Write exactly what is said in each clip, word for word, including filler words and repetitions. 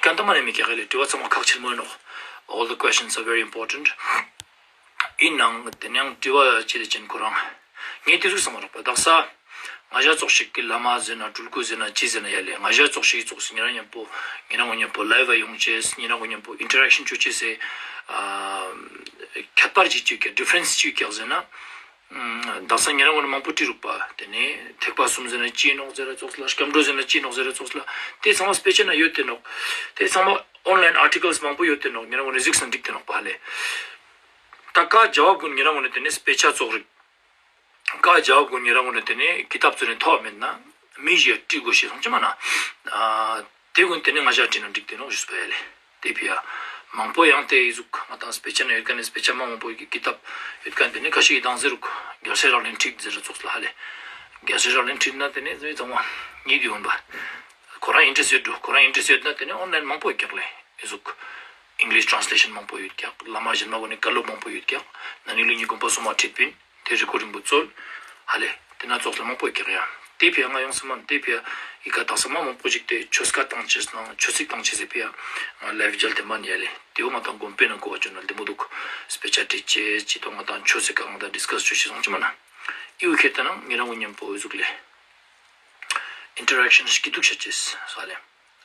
ཀན་ཏ་མ་ནེ་མི་ཀྱག་ལེ། དྲི་བ་ཚང་མ་ཁག་ཆེན་མོ་ཡིན་ནོག། All the questions are very important. ཡིན་ནའང་དེ་ནའང་དྲི་བ་ཅི་ལེ་ཅན་ཁོ་རང་ངས་དེ་ཟུག་བསམ་མ་རོགས་པ། དག་ས་ང་ཞ་ཙོགས་ཤིག་གི་བླ་མ་ཟེར་ན་སྤྲུལ་སྐུ་ཟེར་ན་ཅི་ཟེར་ན་ཡ་ལེ། ང་ཞ་ཙོགས་ཤིག་ཙོགས་སི་ཉེ་རང་མཉམ་པོ་ཉེ་རང་ངོ་མཉམ་པོ་ལའིབ་ཡོང་ཅེས་ཉེ་རང་ངོ་མཉམ་པོ་ཨིན་ཊར་ཨེག་ཤན་ཅོ་ཅེས་སི་ཨ་ཁྱད་པར་ཅི་ཅིག་གི་ཌི་ཕ་རེན་སི་ཅི་ཀྱག་ཟེར་ན། དག་ས་ཉེ་རང་ངོ་ནི་མང་པོ་དྲི་རུག་པ། དེ་ནས་ཐེག་པ་གསུམ་ཟེར་ན་ཅི་ནོག་ཟེར་ར་ཙོགས་ལ། སྐྱབས་འགྲོ་ཟེར་ན་ཅི་ནོག་ཟེར་ར་ཙོགས་ལ། དེ་ཚང་མ་དཔེ་ཆ་ན་ཡོད་དེ་ནོག། དེ་ཚང་མ་ཨོན་ལའིན་ཨར་ཊི་ཀལ་སི་མང་པོ་ཡོད་དེ་ནོག། ཉེ་རང་ངོ་ནི་གཟིགས་ན་འགྲིག་དེ་ནོག་པ་ལེ། ད་ཀ་ཇ་བབ་གུན་ཉེ་རང་ངོ་ནི་དེ་ནས་དཔེ་ཆ་ཙོགས་རིག། ཀ་ཇ་བབ་གུན་ཉེ་རང་ངོ་ནི་དེ་ནས་ཀི་ཏབ་ཙོགས་ནས་ཐོབ་མེད་ན་མི་ཞིག་ཡ་དྲི་དགོས་ཤེས་སོང་ཅི་མ་ན། ཨ་དེ་གུན་དེ་ནས་ང་ཞ་དྲི་ན་འགྲིག་དེ་ནོག་ཞུས་པ་ཡ་ལེ། དེ་ཕི་ཡ་མང་པོ་ཡང་དེ་ཨི་ཟུག་ང་དང་དཔེ་ཆ་ན་ཡོད་ཀ་ནས་དཔེ་ཆ་མ་མང་པོ་ཡི་ཀི་ཏབ་ཡོད་ཀ་དེ་ནས་ཁ་ཤས་ཀྱི་དང་ཟེར་རུག། རྒྱལ་སྲས་རག་ལས་ཁྲིད་ཟེར་ར་ཙོགས་ལ་ཧ་ལེ། རྒྱལ་སྲས་རག་ལས་ཁྲིད་ན་དེ་ནས་ཟེར་ཙང་མ་ཉིད་ཡོང་པ། ཁོ་རང་ཨིན་ཊ་རེ་སི་ཡོད་འགྲོ། ཁོ་རང་ཨིན་ཊ་རེ་སི་ཡོད་ན་དེ་ནས་ཨོན་ལའིན་མང་པོ་ཡོད་ཀྱག་ལེ། ཨི་ཟུག་ཨིང་ལིཤ་ཊྲན་སི་ལེ་ཤན་མང་པོ་ཡོད་ཀྱག། བླ་མ་གཞན་མ་གུན་ནས་བཀའ་སློབ་མང་པོ་ཡོད་ཀྱག། ན་ནིང་ལོ་ཉིས་གུན་པ་སོ་མ་ཁྲིད་པིན། དེ་རི་ཀོར་ཌིང་པོ་ཙོལ། ཧ་ལེ། དེ་ན་ཙོགས་ལ་མང་པོ་ཡོད་ཀྱག་ཡ། དེ་ཕི་ཡ་ང་ཡོང་སེ་མན་དེ་ཕི་ཡ་ཨི་ཀ་དག་ས་མ་མང་པོ་ཞིག་དེ་ཆོས་ཀ་བཏང་ཅེས་ནང་ཆོས་ཚིག་བཏང་ཅེས་སི་ཕི་ཡ་ང་ལའིབ་མཇལ་ཏེ་མན་ཡ་ལེ། དེ་བོ་ང་དང་དགོན་པའི་ནང་གོ་བ་ཅོ་ན་ལྡེ་མོ་འདུག། དཔེ་ཆ་ཁྲིད་ཅེས་ཅི་ཏོ་ང་དང་ཆོས་སི་ཀ་ང་དང་ཌིས་ཀས་ཅོ་ཅེས་སོང་ཅི་མ་ན། ཨི་བོ་ཁྱེར་ཏེ་ན་ཉེ་རང་ངོ་མཉམ་པོ་ཨི་ཟུག་ལེ། ཨིན་ཊར་ཨེག་ཤན་སྐྱིད་སྡུག་ཤ་ཅེས་ཧ་ལེ།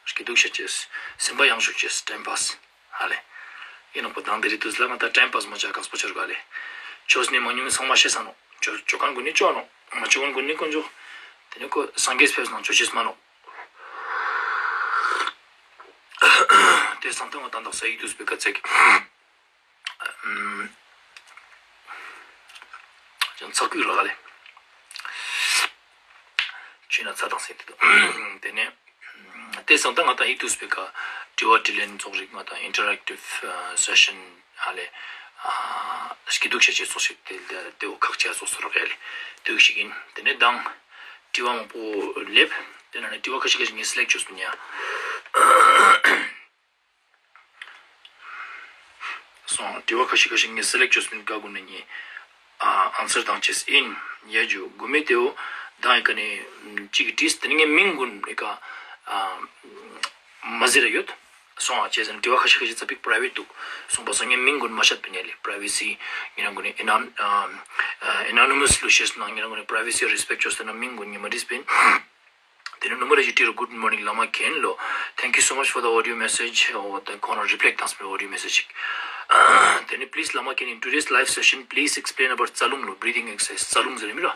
སྐྱིད་སྡུག་ཤ་ཅེས། སེམས་པ་ཡང་ཤུགས་ཅེས། ཊའིམ་པཱ་སི། ཧ་ལེ། ཡིན་ནོག་པ་དང་དེ་རིང་དུས་ལ་ང་དང་ཊའིམ་པཱ་སི་མ་ཅོ་དཀགས་པོ་ཆ་རུག་ལེ། ཆོས་ནི་མང་ཉུང་ཚང་མ་ཤེས་ས་ནོག། ཆོས་ཅོ་མཁན་གུན་ནི་ཅོ་ནོག། མ་ཅོ་མཁན་གུན་ནི་དཀོན་མཆོག། དེ་ནི་ཁོ་སངས་རྒྱས་ཕེབས་ནང་ཅོ་ཅེས་མན་ནོག། དེ་སང་ད་ང་དང་དག་ས་ཡིག་དུས་པེ་ཀ་ཙེག། ཅང་ཚ་ཁུག་རག་ལེ། ཆུ་ན་ཚ་དང་སེ་དེ་དུ། དེ་ནས་དེ་སང་ད་ང་དང་ཡིག་དུས་པེ་ཀ་དྲི་བ་དྲིས་ལན་ཙོགས་རིག་ང་དང་ཨིན་ཊར་ཨེག་ཊིབ་སེ་ཤན་ཧ་ལེ། སྐྱིད་སྡུག་ཤ་ཅེས་ཙོགས་ཤིག་དེ་དེ་བོ་ཁག་ཆེ་ཙོགས་སུ་རག་ཡ་ལེ། དེ་བོ་ཞིག་ཡིན། དེ་ནས་དང་དྲི་བ་མང་པོ་ལེབ། དེ་ན་ནས་དྲི་བ་ཁ་ཤས་ཁ་ཤས་ངས་སི་ལེག་ཅོས་མིན་ཡ། སོང་། དྲི་བ་ཁ་ཤས་ཁ་ཤས་ངས་སི་ལེག་ཅོས་མིན་ཀ་གུན་ནི་ངས་ཨ་ཨན་སར་བཏང་ཅེས་ཡིན། ཡ་ཇུ་གུ་མེ་དེ་བོ་དང་ཡི་ཀ་ནས་ཅིག་གི་དྲིས་དེ་ནས་ངས་མིང་གུན་ཡི་ཀ་ཨ་མ་ཟེར་ར་ཡོད། སོང་ཨ་ཅེས་ཟེར་ན་དྲི་བ་ཁ་ཤས་ཁ་ཤས་ཙ་པིག་པྲའི་ཝེཊ་འདུག། སོང་པ་སང་ངས་མིང་གུན་མ་བཤད་པ་ནས་ལེ། པྲའི་ཝེ་སི་ཉེ་རང་གུན་ནི་ཨེ་ནོན་ཨ་ཨ་ཨེ་ནོ་ནི་མས་ལུ་ཤེས་ན་ཉེ་རང་གུན་ནི་པྲའི་ཝེ་སི་རེ་སྤེག་ཅོས་ཏེ་ན་མིང་གུན་ངས་མ་དྲིས་པིན། དེ་ནས་ནུ་མོ་རེ་ཇི་ཊི་རུ། Good morning བླ་མ་མཁྱེན་ལོ། Thank you so much for the audio message. འོ་དེ་ཁོང་རང་རི་པ་ལེ་བཏང་སོང་པིན་ཨོ་ཌི་ཡོ་མེ་སེཇ་ཞིག། དེ་ནས་please བླ་མ་མཁྱེན། In today's live session, please explain about རྩ་རླུང་ལོ། Breathing exercise རྩ་རླུང་ཟེར་མི་ར།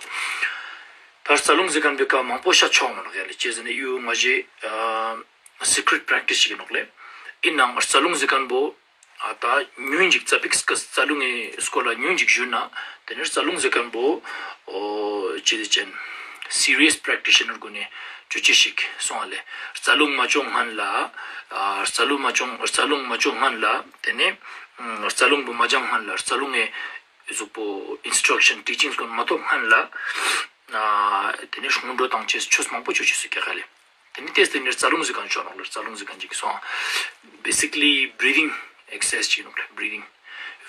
ད་རྩ་རླུང་ཟེར་མཁན་པོའི་ཀ་མང་པོ་ཤད་ཆོག་མ་ནོག་ཡ་ལེ། ཅི་ཟེར་ན་ཡུ་ང་ཞེ་ཨ་སི་ཀྲེཊ་པྲེག་ཊིས་ཞིག་ཡིན་ནོག་ལེ། ཡིན་ནའང་རྩ་རླུང་ཟེར་མཁན་པོ་ཨ་ད་ཉུང་ངུ་ཅིག་ཙ་པིག་སྐད་རྩ་རླུང་ངི་སྐོར་ལ་ཉུང་ངུ་ཅིག་ཞུས་ན། དེ་ནས་རྩ་རླུང་ཟེར་མཁན་པོ་ཨོ་ཅི་ཟེར་ཅན་སི་རི་ཡས་པྲེག་ཊི་ཤ་ནར་གུན་ནི་ཅོ་ཅེས་ཤིག་སོང་ཨ་ལེ། རྩ་རླུང་མ་ཅོ་སྔན་ལ་ཨ་རྩ་རླུང་མ་ཅོ་རྩ་རླུང་མ་ཅོ་སྔན་ལ་དེ་ནས་ཨ་རྩ་རླུང་པོ་མ་སྦྱང་སྔན་ལ་རྩ་རླུང་ངི་གཟུགས་པོ་ཨིན་སི་ཊྲག་ཤན་ཊི་ཅིང་གུན་མ་ཐོབ་སྔན་ལ་ཨ་དེ་ནས་སྔོན་འགྲོ་བཏང་ཅེས་ཆོས་མང་པོ་ཅོ་ཅེས་སུ་ཀྱག་ཨ་ལེ། དེ་ནས་ཏེས་དེ་ནས་རྩ་རླུང་ཟེར་མཁན་ཅོ་ནོག་ལེ། རྩ་རླུང་ཟེར་མཁན་ཅིག་སོང་། Basically breathing exercise ཅིག་ནོག་ལེ། Breathing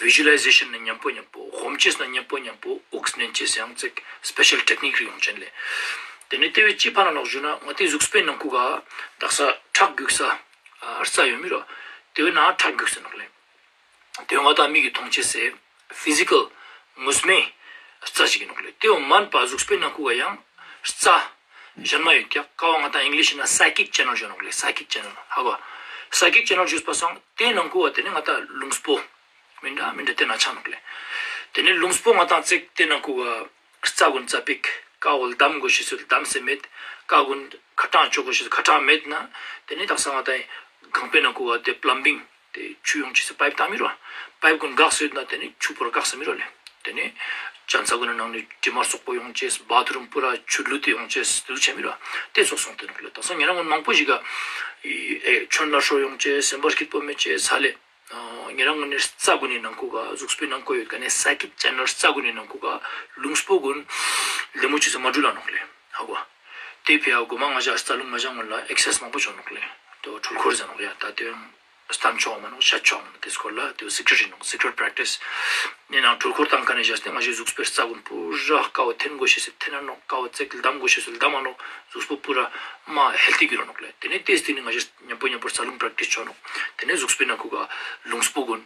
visualization ནང་མཉམ་པོ་མཉམ་པོ་ཧོམ་ཅེས་ནང་མཉམ་པོ་མཉམ་པོ་དབུགས་ནེན་ཅེས་ཡང་ཙེག་སི་པེ་ཤལ་ཊེག་ནིག་རེ་ཡོང་ཅན་ལེ། དེ་ནས་དེ་བས་ཅི་ཕན་ནོག་ཞུ་ན་ང་དང་གཟུགས་པོའི་ནང་ཁུག་ག་དག་ས་ཁྲག་རྒྱུག་ས་ཨ་རྩ་ཡོད་མི་རོ། དེ་བས་ན་ཁྲག་རྒྱུག་ས་ནོག་ལེ། དེ་ང་དང་མིག་གི་མཐོང་ཅེས་སི་ཕི་ཟི་ཀལ་ངོས་མའི་རྩ་ཞིག་ཡིན་ནོག་ལེ། དེ་བོ་མན་པ་གཟུགས་པོའི་ནང་ཁུག་ག་ཡང་རྩ་གཞན་མ་ཡོད་ཀྱག། ཀ་བོ་ང་དང་ཨིང་ལིཤ་ན་སའི་ཀིག་ཆེ་ནལ་ཞུ་ནོག་ལེ། སའི་ཀིག་ཆེ་ནལ་ཧ་གོ། སའི་ཀིག་ཆེ་ནལ་ཞུས་པ་སང་དེའི་ནང་ཁུག་ག་དེ་ནས་ང་དང་རླུང་པོ་མི་འདྲ་མི་འདྲ་དེ་ན་ཆ་ནོག་ལེ། དེ་ནས་རླུང་པོ་ང་དང་ཙེག་དེ་ནང་ཁུག་ག་རྩ་གུན་ཙ་པིག་ཀ་བོ་ལྡམ་དགོས་ཤེས་སུ་ལྡམ་སེ་མེད། ཀ་གུན་ཁ་གྲངས་ཅོ་དགོས་ཤེས་སུ་ཁ་གྲངས་མེད་ན་དེ་ནས་དག་ས་ང་དང་ཁང་པའི་ནང་ཁུག་ག་དེ་པླམ་བིང་དེ་ཆུ་ཡོང་ཅེས་སི་པའིབ་བཏང་མི་རོ། པའིབ་གུན་འགགས་སེ་ཡོད་ན་དེ་ནས་ཆུ་པུ་ར་འགགས་སེ་མི་རོ་ལེ། དེ་ནས་ཅན་ཚ་གུན་ནི་ནང་ནས་དྲི་མ་སོག་པོ་ཡོང་ཅེས་བཱཐ་རུམ་པུ་ར་ཆུ་ལུད་དེ་ཡོང་ཅེས་དེ་ཚོ་ཆེ་མི་རོ། དེ་ཚོ་སོང་སྟེ་ནོག་ལེ། དག་ས་ཉེ་རང་གུན་མང་པོ་ཞིག་ག་ཨེ་ཆོན་ལ་ཧྲོ་ཡོང་ཅེས་སེམས་པ་སྐྱིད་པོ་མེད་ཅེས་ཧ་ལེ། ཨ་ཉེ་རང་གུན་ནི་རྩ་གུན་ནི་ནང་ཁུག་ག་གཟུགས་པོའི་ནང་ཁུག་ཡོད་ཀ་ནས་སའི་ཀིག་ཆེ་ནལ་རྩ་གུན་ནི་ནང་ཁུག་ག་རླུང་པོ་གུན་ལྡེ་མོ་ཅོས་སེ་མ་འགྲུལ་ལ་ནོག་ལེ། ཧ་གོ། དེ་ཕི་ཡ་གོ་མ་ང་ཞ་རྩ་རླུང་མ་སྦྱང་སྔོན་ལ་ཨེག་སར་སའིཛ་མང་པོ་ཅོ་ནོག་ལེ། དེ་བོ་འགྲུལ་འཁོར་ཟེར་ནོག་ཡ། ད་དེ་ཡང་ སྟན་ཆོག་མ་ནོག་བཤད་ཆོག་མ་ནོག་དེ་སྐོར་ལ་དེ་སི་ཀྲེཊ་ཨིན་ནོག་སི་ཀྲེཊ་པྲེག་ཊིས་ཨིན་ནའང་འཁྲུལ་འཁོར་བཏང་ཁན་ནི་བཞག་སྟེ་ང་ཞའི་གཟུགས་པོའི་རྩ་ཀུན་པུ་ར་ཀ་བོ་འཐེན་དགོས་ཤེས་སི་འཐེན་ན་ནོག་ཀ་བོ་ཙེག་ལྡམ་དགོས་ཤེས་སི་ལྡམ་མ་ནོག་གཟུགས་པོ་པུ་ར་མ་ཧེལ་ཐི་གྱུར་ར་ནོག་ལེ། དེ་ནེ་དེ་སྟིང་ནེ་ང་ཞའི་ཉམ་པོ་ཉམ་པོ་རྩ་རླུང་པྲེག་ཊིས་ཆོག་ནོག་དེ་ནེ་གཟུགས་པོའི་ནང་ཁུག་ག་རླུང་སྤུ་ཀུན་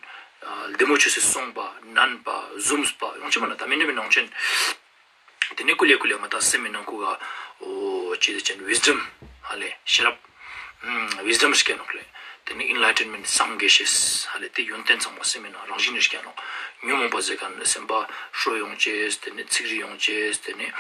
ལྡེ་མོ་ཆོས་སི་སོང་པ་ནན་པ་ཟུམས་པ་ཡོང་ཅེས་མ་ནོག་ད་མི་འདྲ་མི་ནང་ཆེན། དེ་ནེ་ཀུ་ལེ་ཀུ་ལེ་ང་ཏང་སེམས་མི་ནང་ཁུག་ག་འོ་ཅི་དེ་ཅན་ཝིས་ཌམ་ཧ་ལེ་ཤེས་རབ་ཝིས་ཌམ་སྐྱེ་ནོག་ལེ། དེ་ནེ་ཨིན་ལའི་ཊེན་མེནྚ་སངས་རྒྱས་ཤེས་ཧ་ལེ་དེ་ཡོན་ཏན་ཚང་མ་སེམས་མི་ནང་རང་བཞིན་ནེ་སྐྱེ་ནོག་ཉོན་མོངས་པ་ཟེར་ཁན་སེམས་པ་ཧྲོ་ཡོང་ཅེས་དེ་ནེ་ཚིག་རི་ཡོང་ཅེས་དེ་ནེ་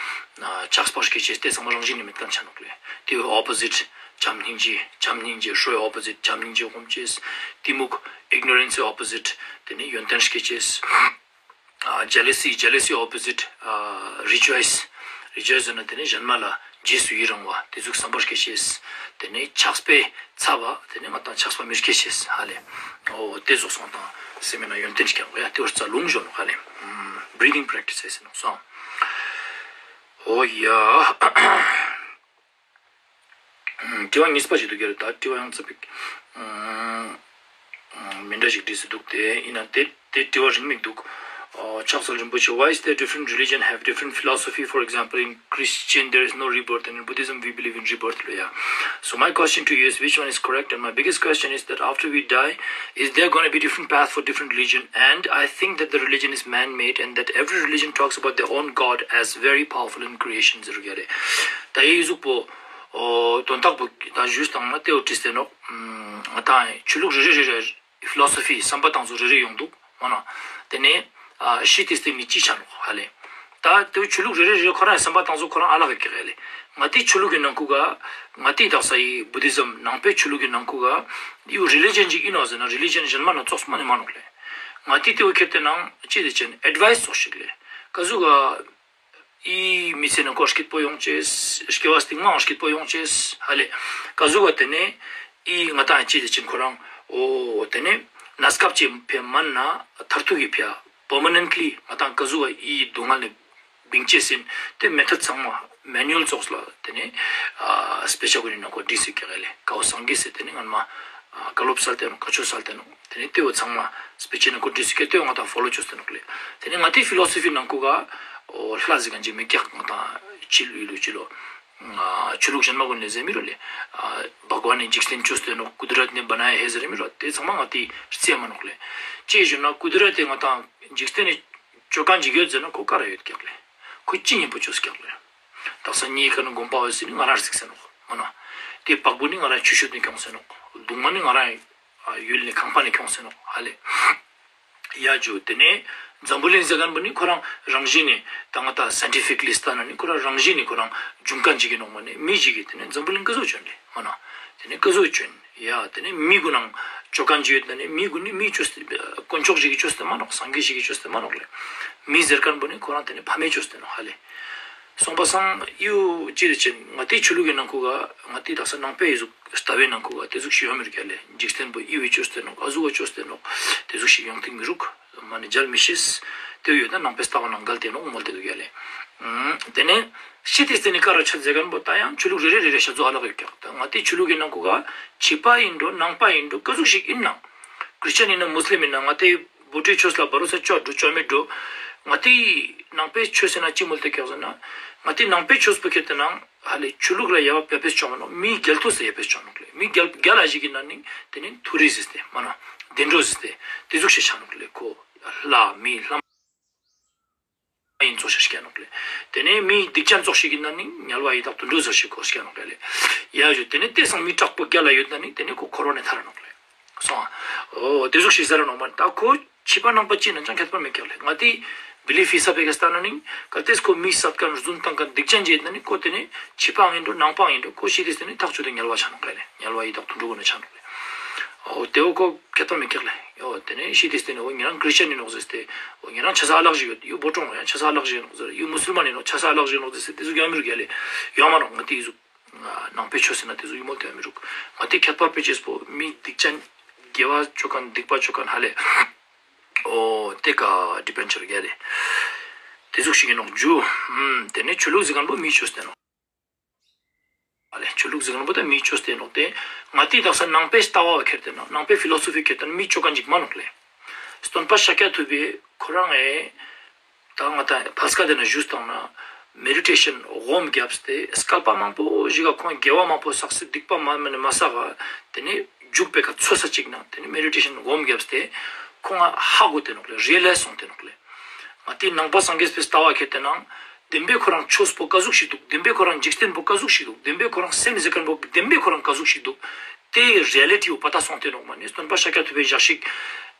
ཆགས་པ་སྐྱེ་ཅེས་དེ་ཚང་མ་རང་བཞིན་ནེ་མེད་ཁན་ཆ་ནོག་ལེ། དེ་བོའི་ཨོ་པོ་ཟིཊ་བྱམས་སྙིང་རྗེ། བྱམས་སྙིང་རྗེ་ཧྲོའི་ཨོ་པོ་ཟིཊ་བྱམས་སྙིང་རྗེ་སྒོམ་ཅེས། གཏི་མུག་ཨིག་ནོ་རེནྶ་སི་ཨོ་པོ་ཟིཊ་དེ་ནེ་ཡོན་ཏན་སྐྱེ་ཅེས། ཇེ་ལེ་སི། ཇེ་ལེ་སི་ཨོ་པོ་ཟིཊ་རི་ཇོའི་སི། རི་ཇོའི་སི་ཟེར་ན་དེ་ནེ་ཞན་མ་ལ་རྗེས་སུ་ཡི་རང་བ་དེ་ཟུག་བསམ་པ་སྐྱེ་ཅེས། དེ་ནེ་ཆགས་པའི་ཚ་བ་དེ་ནེ་ང་ཏང་ཆགས་པ་མི་སྐྱེ་ཅེས་ཧ་ལེ། འོ་དེ་ཟུག་སོང་ཙང་སེམས་མི་ནང་ཡོན་ཏན་སྐྱེ་ནོག་ཡ་དེ་བོ་རྩ་རླུང་ཞུ་ནོག་ཧ་ལེ། བྲིད་དིང་པྲེག་ཊིས་ཟེར་ནོག་སོང་། འོ་ཡ། དྲི་བ་གཉིས་པ་ཞིག་འདུག་ག་ལེ། ད་དྲི་བ་ཡང་ཙ་པིག་མི་འདྲ་ཞིག་དྲིས་སུ་འདུག་དེ་ཨིན་ན་དེ་དེ་དྲི་བ་རིང་མིག་འདུག་ཕྱག་འཚལ་རིན་པོ་ཆེ། Why is there different religion have different philosophy? For example, in Christian there is no rebirth, and in Buddhism we believe in rebirth. ལོ་ཡ། So my question to you is, which one is correct? And my biggest question is that after we die, is there gonna be different path for different religion? And I think that the religion is man-made, and that every religion talks about their own God as very powerful in creation. ཟེར་ག་ལེ། ད་ཡི་གཟུགས་པོ་འོ་དོན་དག་པོ་ད་ཞུས་བཏང་ན་དེ་བོ་དྲིས་ཏེ་ནོག་ང་ཏང་ཆོས་ལུགས་རེ་རེ་རེ་རེ་ཕི་ལོ་སོ་ཕི་བསམ་པ་སྟངས་ཚུལ་རེ་རེ་ཡོང་འདུག་མ་ན། དེ་ནེ་ཤི་སྟེ་སྟེ་ནི་ཅི་ཆ་ནོག་ཧ་ལེ། ད་དེ་བོ་ཆོས་ལུགས་རེ་རེ་རེ་ཁོ་རང་བསམ་པ་སྟངས་ཚུལ་ཁོ་རང་ཨ་ལག་གི་ཀ་ལེ། ང་ཏི་ཆོས་ལུགས་ཀྱི་ནང་ཁུག་ག་ང་ཏི་དག་ས་ཡི་བུ་དི་ཛམ་ནང་པའི་ཆོས་ལུགས་ཀྱི་ནང་ཁུག་ག་ཡུ་རི་ལི་ཇན་ཅིག་ཨིན་ནོག་ཟེར་ན་རི་ལི་ཇན་ཞན་མ་ན་ཙོགས་མ་ནེ་མ་ནོག་ལེ། ང་ཏི་དེ་བོ་ཁྱེར་ཏེ་ནང་ཅི་དེ་ཅན་ཨེཌ་ཝའིས་ཙོགས་ཤིག་ལེ། ཀ་ཟུག་ག་ཨི་མི་ཚེ་ནང་ཁུག་སྐྱིད་པོ་ཡོང་ཅེས། སྐྱེ་བ་སྟིང་མའང་སྐྱིད་པོ་ཡོང་ཅེས་ཧ་ལེ། ཀ་ཟུག་ག་དེ་ནེ་ཨི་ང་ཏང་ཅི་དེ་ཅིག་ཁོ་རང་འོ་དེ་ནེ་གནས་སྐབས་ཅིག་ཕི་མན་ན་མཐར་ཐུག་གི་ཕི་པར་མ་ནེནྜ་ལི་ང་ཏང་ཀ་ཟུག་ག་ཨི་སྡུག་བསྔལ་ནེ་བིང་ཅེས་ཨིན། དེ་མེ་ཐོཌ་ཚང་མ་མེ་ནུ་ཨལ་ཙོགས་ལ་དེ་ནེ་ཨ་སྤེ་ཆ་གུན་ནི་ནང་ཁུག་བྲིས་སེ་ཀྱག་ལེ། ཀ་བོ་སངས་རྒྱས་སི་དེ་ནེ་སྔན་མ་ཨ་བཀའ་སློབ་སལ་ཏེ་ནོག་བཀའ་ཆོས་སལ་ཏེ་ནོག་དེ་ནེ་དེ་བོ་ཚང་མ་སྤེ་ཆའི་ནང་ཁུག་བྲིས་སེ་ཀྱག་དེ་བོ་ང་ཏང་ཕོ་ལོ་ཅོས་ཏེ་ནོག་ལེ། དེ་ནེ་ང་ཏི་ཕི་ལོ་སོ་ཕི་ནང་ཁུག་ག་འོ་ལྷ་ཟེར་ཁན་ཅིག་མེད་ཀྱག་ང་ཏང་ཅི་ལོ་ཡུལ་ལུ་ཅི་ལོ་ཨ་ཆོས་ལུགས་ཞན་མ་གུན་ལེ་ཟེར་མི་རུག་ལེ། ཨ་བྷ་ག་ཝན་ནི་འཇིག་རྟེན་ཅོས་ཏེ་ནོག་ཀུ་དི་རཏ་ནེ་བ་ན་ཡ་ཧེ་ཟེར་མི་རུག་དེ་ཚང་མ་ང་ཏི་རྩིས་མ་ནོག་ལེ། ཅི་ཞུ་ན་ཀུ་དི་རཏ་དེ་ང་ཏང་འཇིག་རྟེན་ནི་ཅོ་ཁན་ཅིག་ཡོད་ཟེར་ན་ཁོ་ཀ་ར་ཡོད་ཀྱག་ལེ། ཁོ་ཅི་ཉམ་པོ་ཅོས་ཀྱག་ལེ། དག་ས་ཉེ་ཁ་ནེ་དགོན་པ་བ་སི་ནི་ང་རང་གཟིགས་སེ་ནོག་མ་ན། དེ་བག་བུ་ནི་ང་རང་ཆུ་ཤོད་ནེ་ཁྱོངས་སེ་ནོག་གདུང་མ་ནི་ང་རང་ཡུལ་ནེ་ཁང་པ་ནེ་ཁྱོངས་སེ་ནོག་ཧ་ལེ། ཡ་ཇུ་དེ་ནེ་འཛམ་བུ་གླིང་ཟེར་ཁན་པོ་ནི་ཁོ་རང་རང་བཞིན་ནེ་ད་ང་ཏང་སའིན་ཊི་ཕིག་ལི་ལྟ་ན་ནི་ཁོ་རང་རང་བཞིན་ནེ་ཁོ་རང་ཇུང་ཁན་ཅིག་ཨིན་ནོག་མ་ནེ་མི་ཞིག་གི་དེ་ནེ་འཛམ་བུ་གླིང་ཀ་ཟུག་ཅོ་ནི་མ་ན། དེ་ནེ་ཀ་ཟུག་ཅོ་ནི། ཡ་དེ་ནེ་མི་གུན་ནང་ཅོ་ཁན་ཅིག་ཡོད་ན་ནི་མི་གུན་ནི་མི་ཅོས་ཏེ་དཀོན་མཆོག་ཞིག་གི་ཅོས་ཏེ་མ་ནོག་སངས་རྒྱས་ཞིག་གི་ཅོས་ཏེ་མ་ནོག་ལེ། མི་ཟེར་ཁན་པོ་ནི་ཁོ་རང་དེ་ནེ་ཕ་མའི་ཅོས་ཏེ་ནོག་ཧ་ལེ། སོང་པ་སང་ཡུ་ཅི་རེ་ཅན་ང་ཏི་ཆོས་ལུགས་ཀྱི་ནང་ཁུག་ག་ང་ཏི་དག་ས་ནང་པའི་ཟུག་ལྟ་བའི་ནང་ཁུག་ག་དེ་ཟུག་ཞིག་ཡོང་མི་རུག་ལེ། འཇིག་རྟེན་པོ་ཨི་བོའི་ཅོས་ཏེ་ནོག་ཨ་ཟུག་ག་ཅོས་ཏེ་ནོག་དེ་ཟུག་ཞིག་ཡོང་ཐིག་མི་རུག་མ་ནེ་མཇལ་མི་ཤེས། དེ་ཡོད་ན་ནང་པའི་ལྟ་བ་ནང་འགལ་ཏེ་ནོག་མོལ་ཏེ་འདུག་ལེ། དེ་ནེ་ཤི་སྟེ་སྟེ་ནི་ཀ་ར་ཆ་ཟེར་ཁན་པོ་ད་ཡང་ཆོས་ལུགས་རེ་རེ་རེ་རེ་ཤ་ཚུ་ཨ་ལག་ཡོད་ཀྱག་ད་ང་ཏི་ཆོས་ལུགས་ཀྱི་ནང་ཁུག་ག་ཕྱི་པ་ཨིན་འགྲོ་ནང་པ་ཨིན་འགྲོ་ཀ་ཟུག་ཞིག་ཨིན་ན། ཀྲིས་ཅན་ཨིན་ན་མུས་ལིམ་ཨིན་ན་ང་ཏི་བུ་ཁྲིད་ཆོས་ལ་བ་རོ་ས་ཅོ་འགྲོ་ཅོ་མི་འགྲོ། ང་ཏི་ནང་པའི་ཆོས་ཟེར་ན་ཅི་མོལ་ཏེ་ཀྱག་ཟེར་ན། ང་ཏི་ནང་པའི་ཆོས་པོ་ཁྱེར་ཏེ་ནང་ཧ་ལེ་ཆོས་ལུགས་ལ་ཡ་བ་ཡ་ཕེས་ཆོག་མ་ནོག་མི་རྒྱལ་ཐུ་སེ་ཡ་ཕེས་ཆོག་ནོག་ལེ། མི་རྒྱལ་རྒྱལ་ལ་ཞིག་གི་ན་ནིང་དེ་ནི་མཐོ་རིས་ཟེར་ཏེ་མ་ན་བདེ་འགྲོ་ཟེར་ཏེ་དེ་ཟུག་ཞིག་ཆ་ནོག་ལེ། ཁོ་ལྷ་མི་ལྷ་མ་ཡིན་ཙོགས་ཤིག་སྐྱེ་ནོག་ལེ། དེ་ནེ་མི་སྡིག་ཅན་ཙོགས་ཤིག་གི་ན་ནིང་དམྱལ་བ་ཡི་དྭགས་དུད་འགྲོ་ཙོགས་ཤིག་ཁོ་སྐྱེ་ནོག་ལེ། ཡ་ཞུ་དེ་ནེ་དེ་སང་མི་དྲག་པོ་རྒྱལ་ལ་ཡོད་ན་ནིང་དེ་ནེ་ཁོ་འཁོར་བ་ནེ་ཐར་ནོག་ལེ། སོང་ཨ། འོ་དེ་ཟུག་ཞིག་ཟེར་ར་ནོག་མ་ད་ཁོ་ཕྱི་པ་ནང་པ་ཅི་ན་ཅང་ཁྱད་པར་མེད་ཀྱག་ལེ། ང་ཏི་བི་ལི་ཕི་ས་ཕེ་ཀ་སྟ་ན་ནིང་གལ་ཏེ་ཁོ་མི་སད་ཁན་རྫུན་བཏང་ཁན་སྡིག་ཅན་ཅིག་ཡོད་ན་ནིང་ཁོ་དེ་ནེ་ཕྱི་པའང་ཨིན་འགྲོ་ནང་པའང་ཨིན་འགྲོ་ཁོ་ཤི་དེ་སྟེ་ནི་ཐག་ཆོད་དེ་དམྱལ་བ་ཆ་ནོག་ལེ། དམྱལ་བ་ཡི་དྭགས་དུད་འགྲོ་གུན་ན་ཆ་ནོག་ལེ། འོ་དེ་བོ་ཁོ་ཁྱད་པར་མེད་ཀྱག་ལེ། འོ་དེ་ནེ་ཤི་དེ་སྟེ་ནི་འོ་ཉེ་རང་ཀྲིས་ཅན་ཨིན་ནོག་ཟེར་ཏེ་འོ་ཉེ་རང་ཆ་ས་ཨ་ལག་ཞིག་ཡོད་ཡུ་བོ་ཀྲོང་ཡང་ཆ་ས་ཨ་ལག་ཞིག་ཨིན་ནོག་ཟེར་ཡུ་མུ་སུལ་མན་ཨིན་ནོག་ཆ་ས་ཨ་ལག་ཞིག་ཨིན་ནོག་ཟེར་ཏེ་དེ་ཟུག་ཡོང་མི་རུག་ལེ། ཡོང་མ་ནོག་ང་ཏི་ཟུག་ནང་པའི་ཆོས་ཟེར་ན་དེ་ཟུག་ཡུ་མོལ་ཏེ་ཡོང་མི་རུག་ང་ཏི་ཁྱད་པར་ཕེ་ཅེས་པོ་མི་སྡིག་ཅན་དགེ་བ་ཅོ་ཁན་སྡིག་པ་ཅོ་ཁན་ཧ་ལེ། འོ་དེ་ཀ་ཌི་པེན་ཌ་ཆ་རུག་ཡ་ལེ། དེ་ཟུག་ཞིག་ཨིན་ནོག་ཇུ། དེ་ནེ་ཆོས་ལུགས་ཟེར་ཁན་པོ་མི་ཆོས་ཏེ་ནོག་ཨ་ལེ་ཆོས་ལུགས་ཟེར་མཁན་པོ་ད་མིའི་ཆོས་ཏེ་ནོག་ཏེ། ང་ཏི་དག་ས་ནང་པའི་ལྟ་བ་ཁྱེར་ཏེ་ན་ནང་པའི་ཕི་ལོ་སོ་ཕི་ཁྱེར་ཏེ་ན་མིའི་ཆོས་ཁན་ཅིག་མན་ནོག་ལེ། སྟོན་པ་ཤཱཀྱ་ཐུབ་པའི་ཁོ་རང་ངི་ད་ང་ཏང་ཕལ་སྐད་ཏེ་ན་ཞུས་བཏང་ན་མེ་ཌི་ཊེ་ཤན་སྒོམ་བརྒྱབ་སྟེ་སྐལ་པ་མང་པོ་ཞིག་ག་ཁོང་དགེ་བ་མང་པོ་བསགས་སེ་སྡིག་པ་མ་མ་ནེ་མ་བསགས་ག་ཏེ་ནེ་འཇུག་པའི་ཀ་ཚོད་ས་ཅིག་ན་ཏེ་ནེ་མེ་ཌི་ཊེ་ཤན་སྒོམ་བརྒྱབ་སྟེ་ཁོང་ང་ཧ་གོ་སྟེ་ནོག་ལེ། རི་ཡ་ལའིཛ་སོང་སྟེ་ནོག་ལེ། ང་ཏི་ནང་པ་སངས་རྒྱས་པའི་ལྟ་བ་ཁྱེར་ཏེ་ན་བདེན་པའི་ཁོ་རང་ཆོས་པོ་ཀ་ཟུག་ཞིག་འདུག། བདེན་པའི་ཁོ་རང་འཇིག་རྟེན་པོ་ཀ་ཟུག་ཞིག་འདུག། བདེན་པའི་ཁོ་རང་སེམས་ཟེར་མཁན་པོ་བདེན་པའི་ཁོ་རང་ཀ་ཟུག་ཞིག་འདུག། ཏེ་རི་ཡ་ལི་ཊི་བོ་པ་ཏ་སོང་སྟེ་ནོག། མ་ནེ་སྟོན་པ་ཤཱཀྱ་ཐུབ་པའི་ཞག་ཞིག་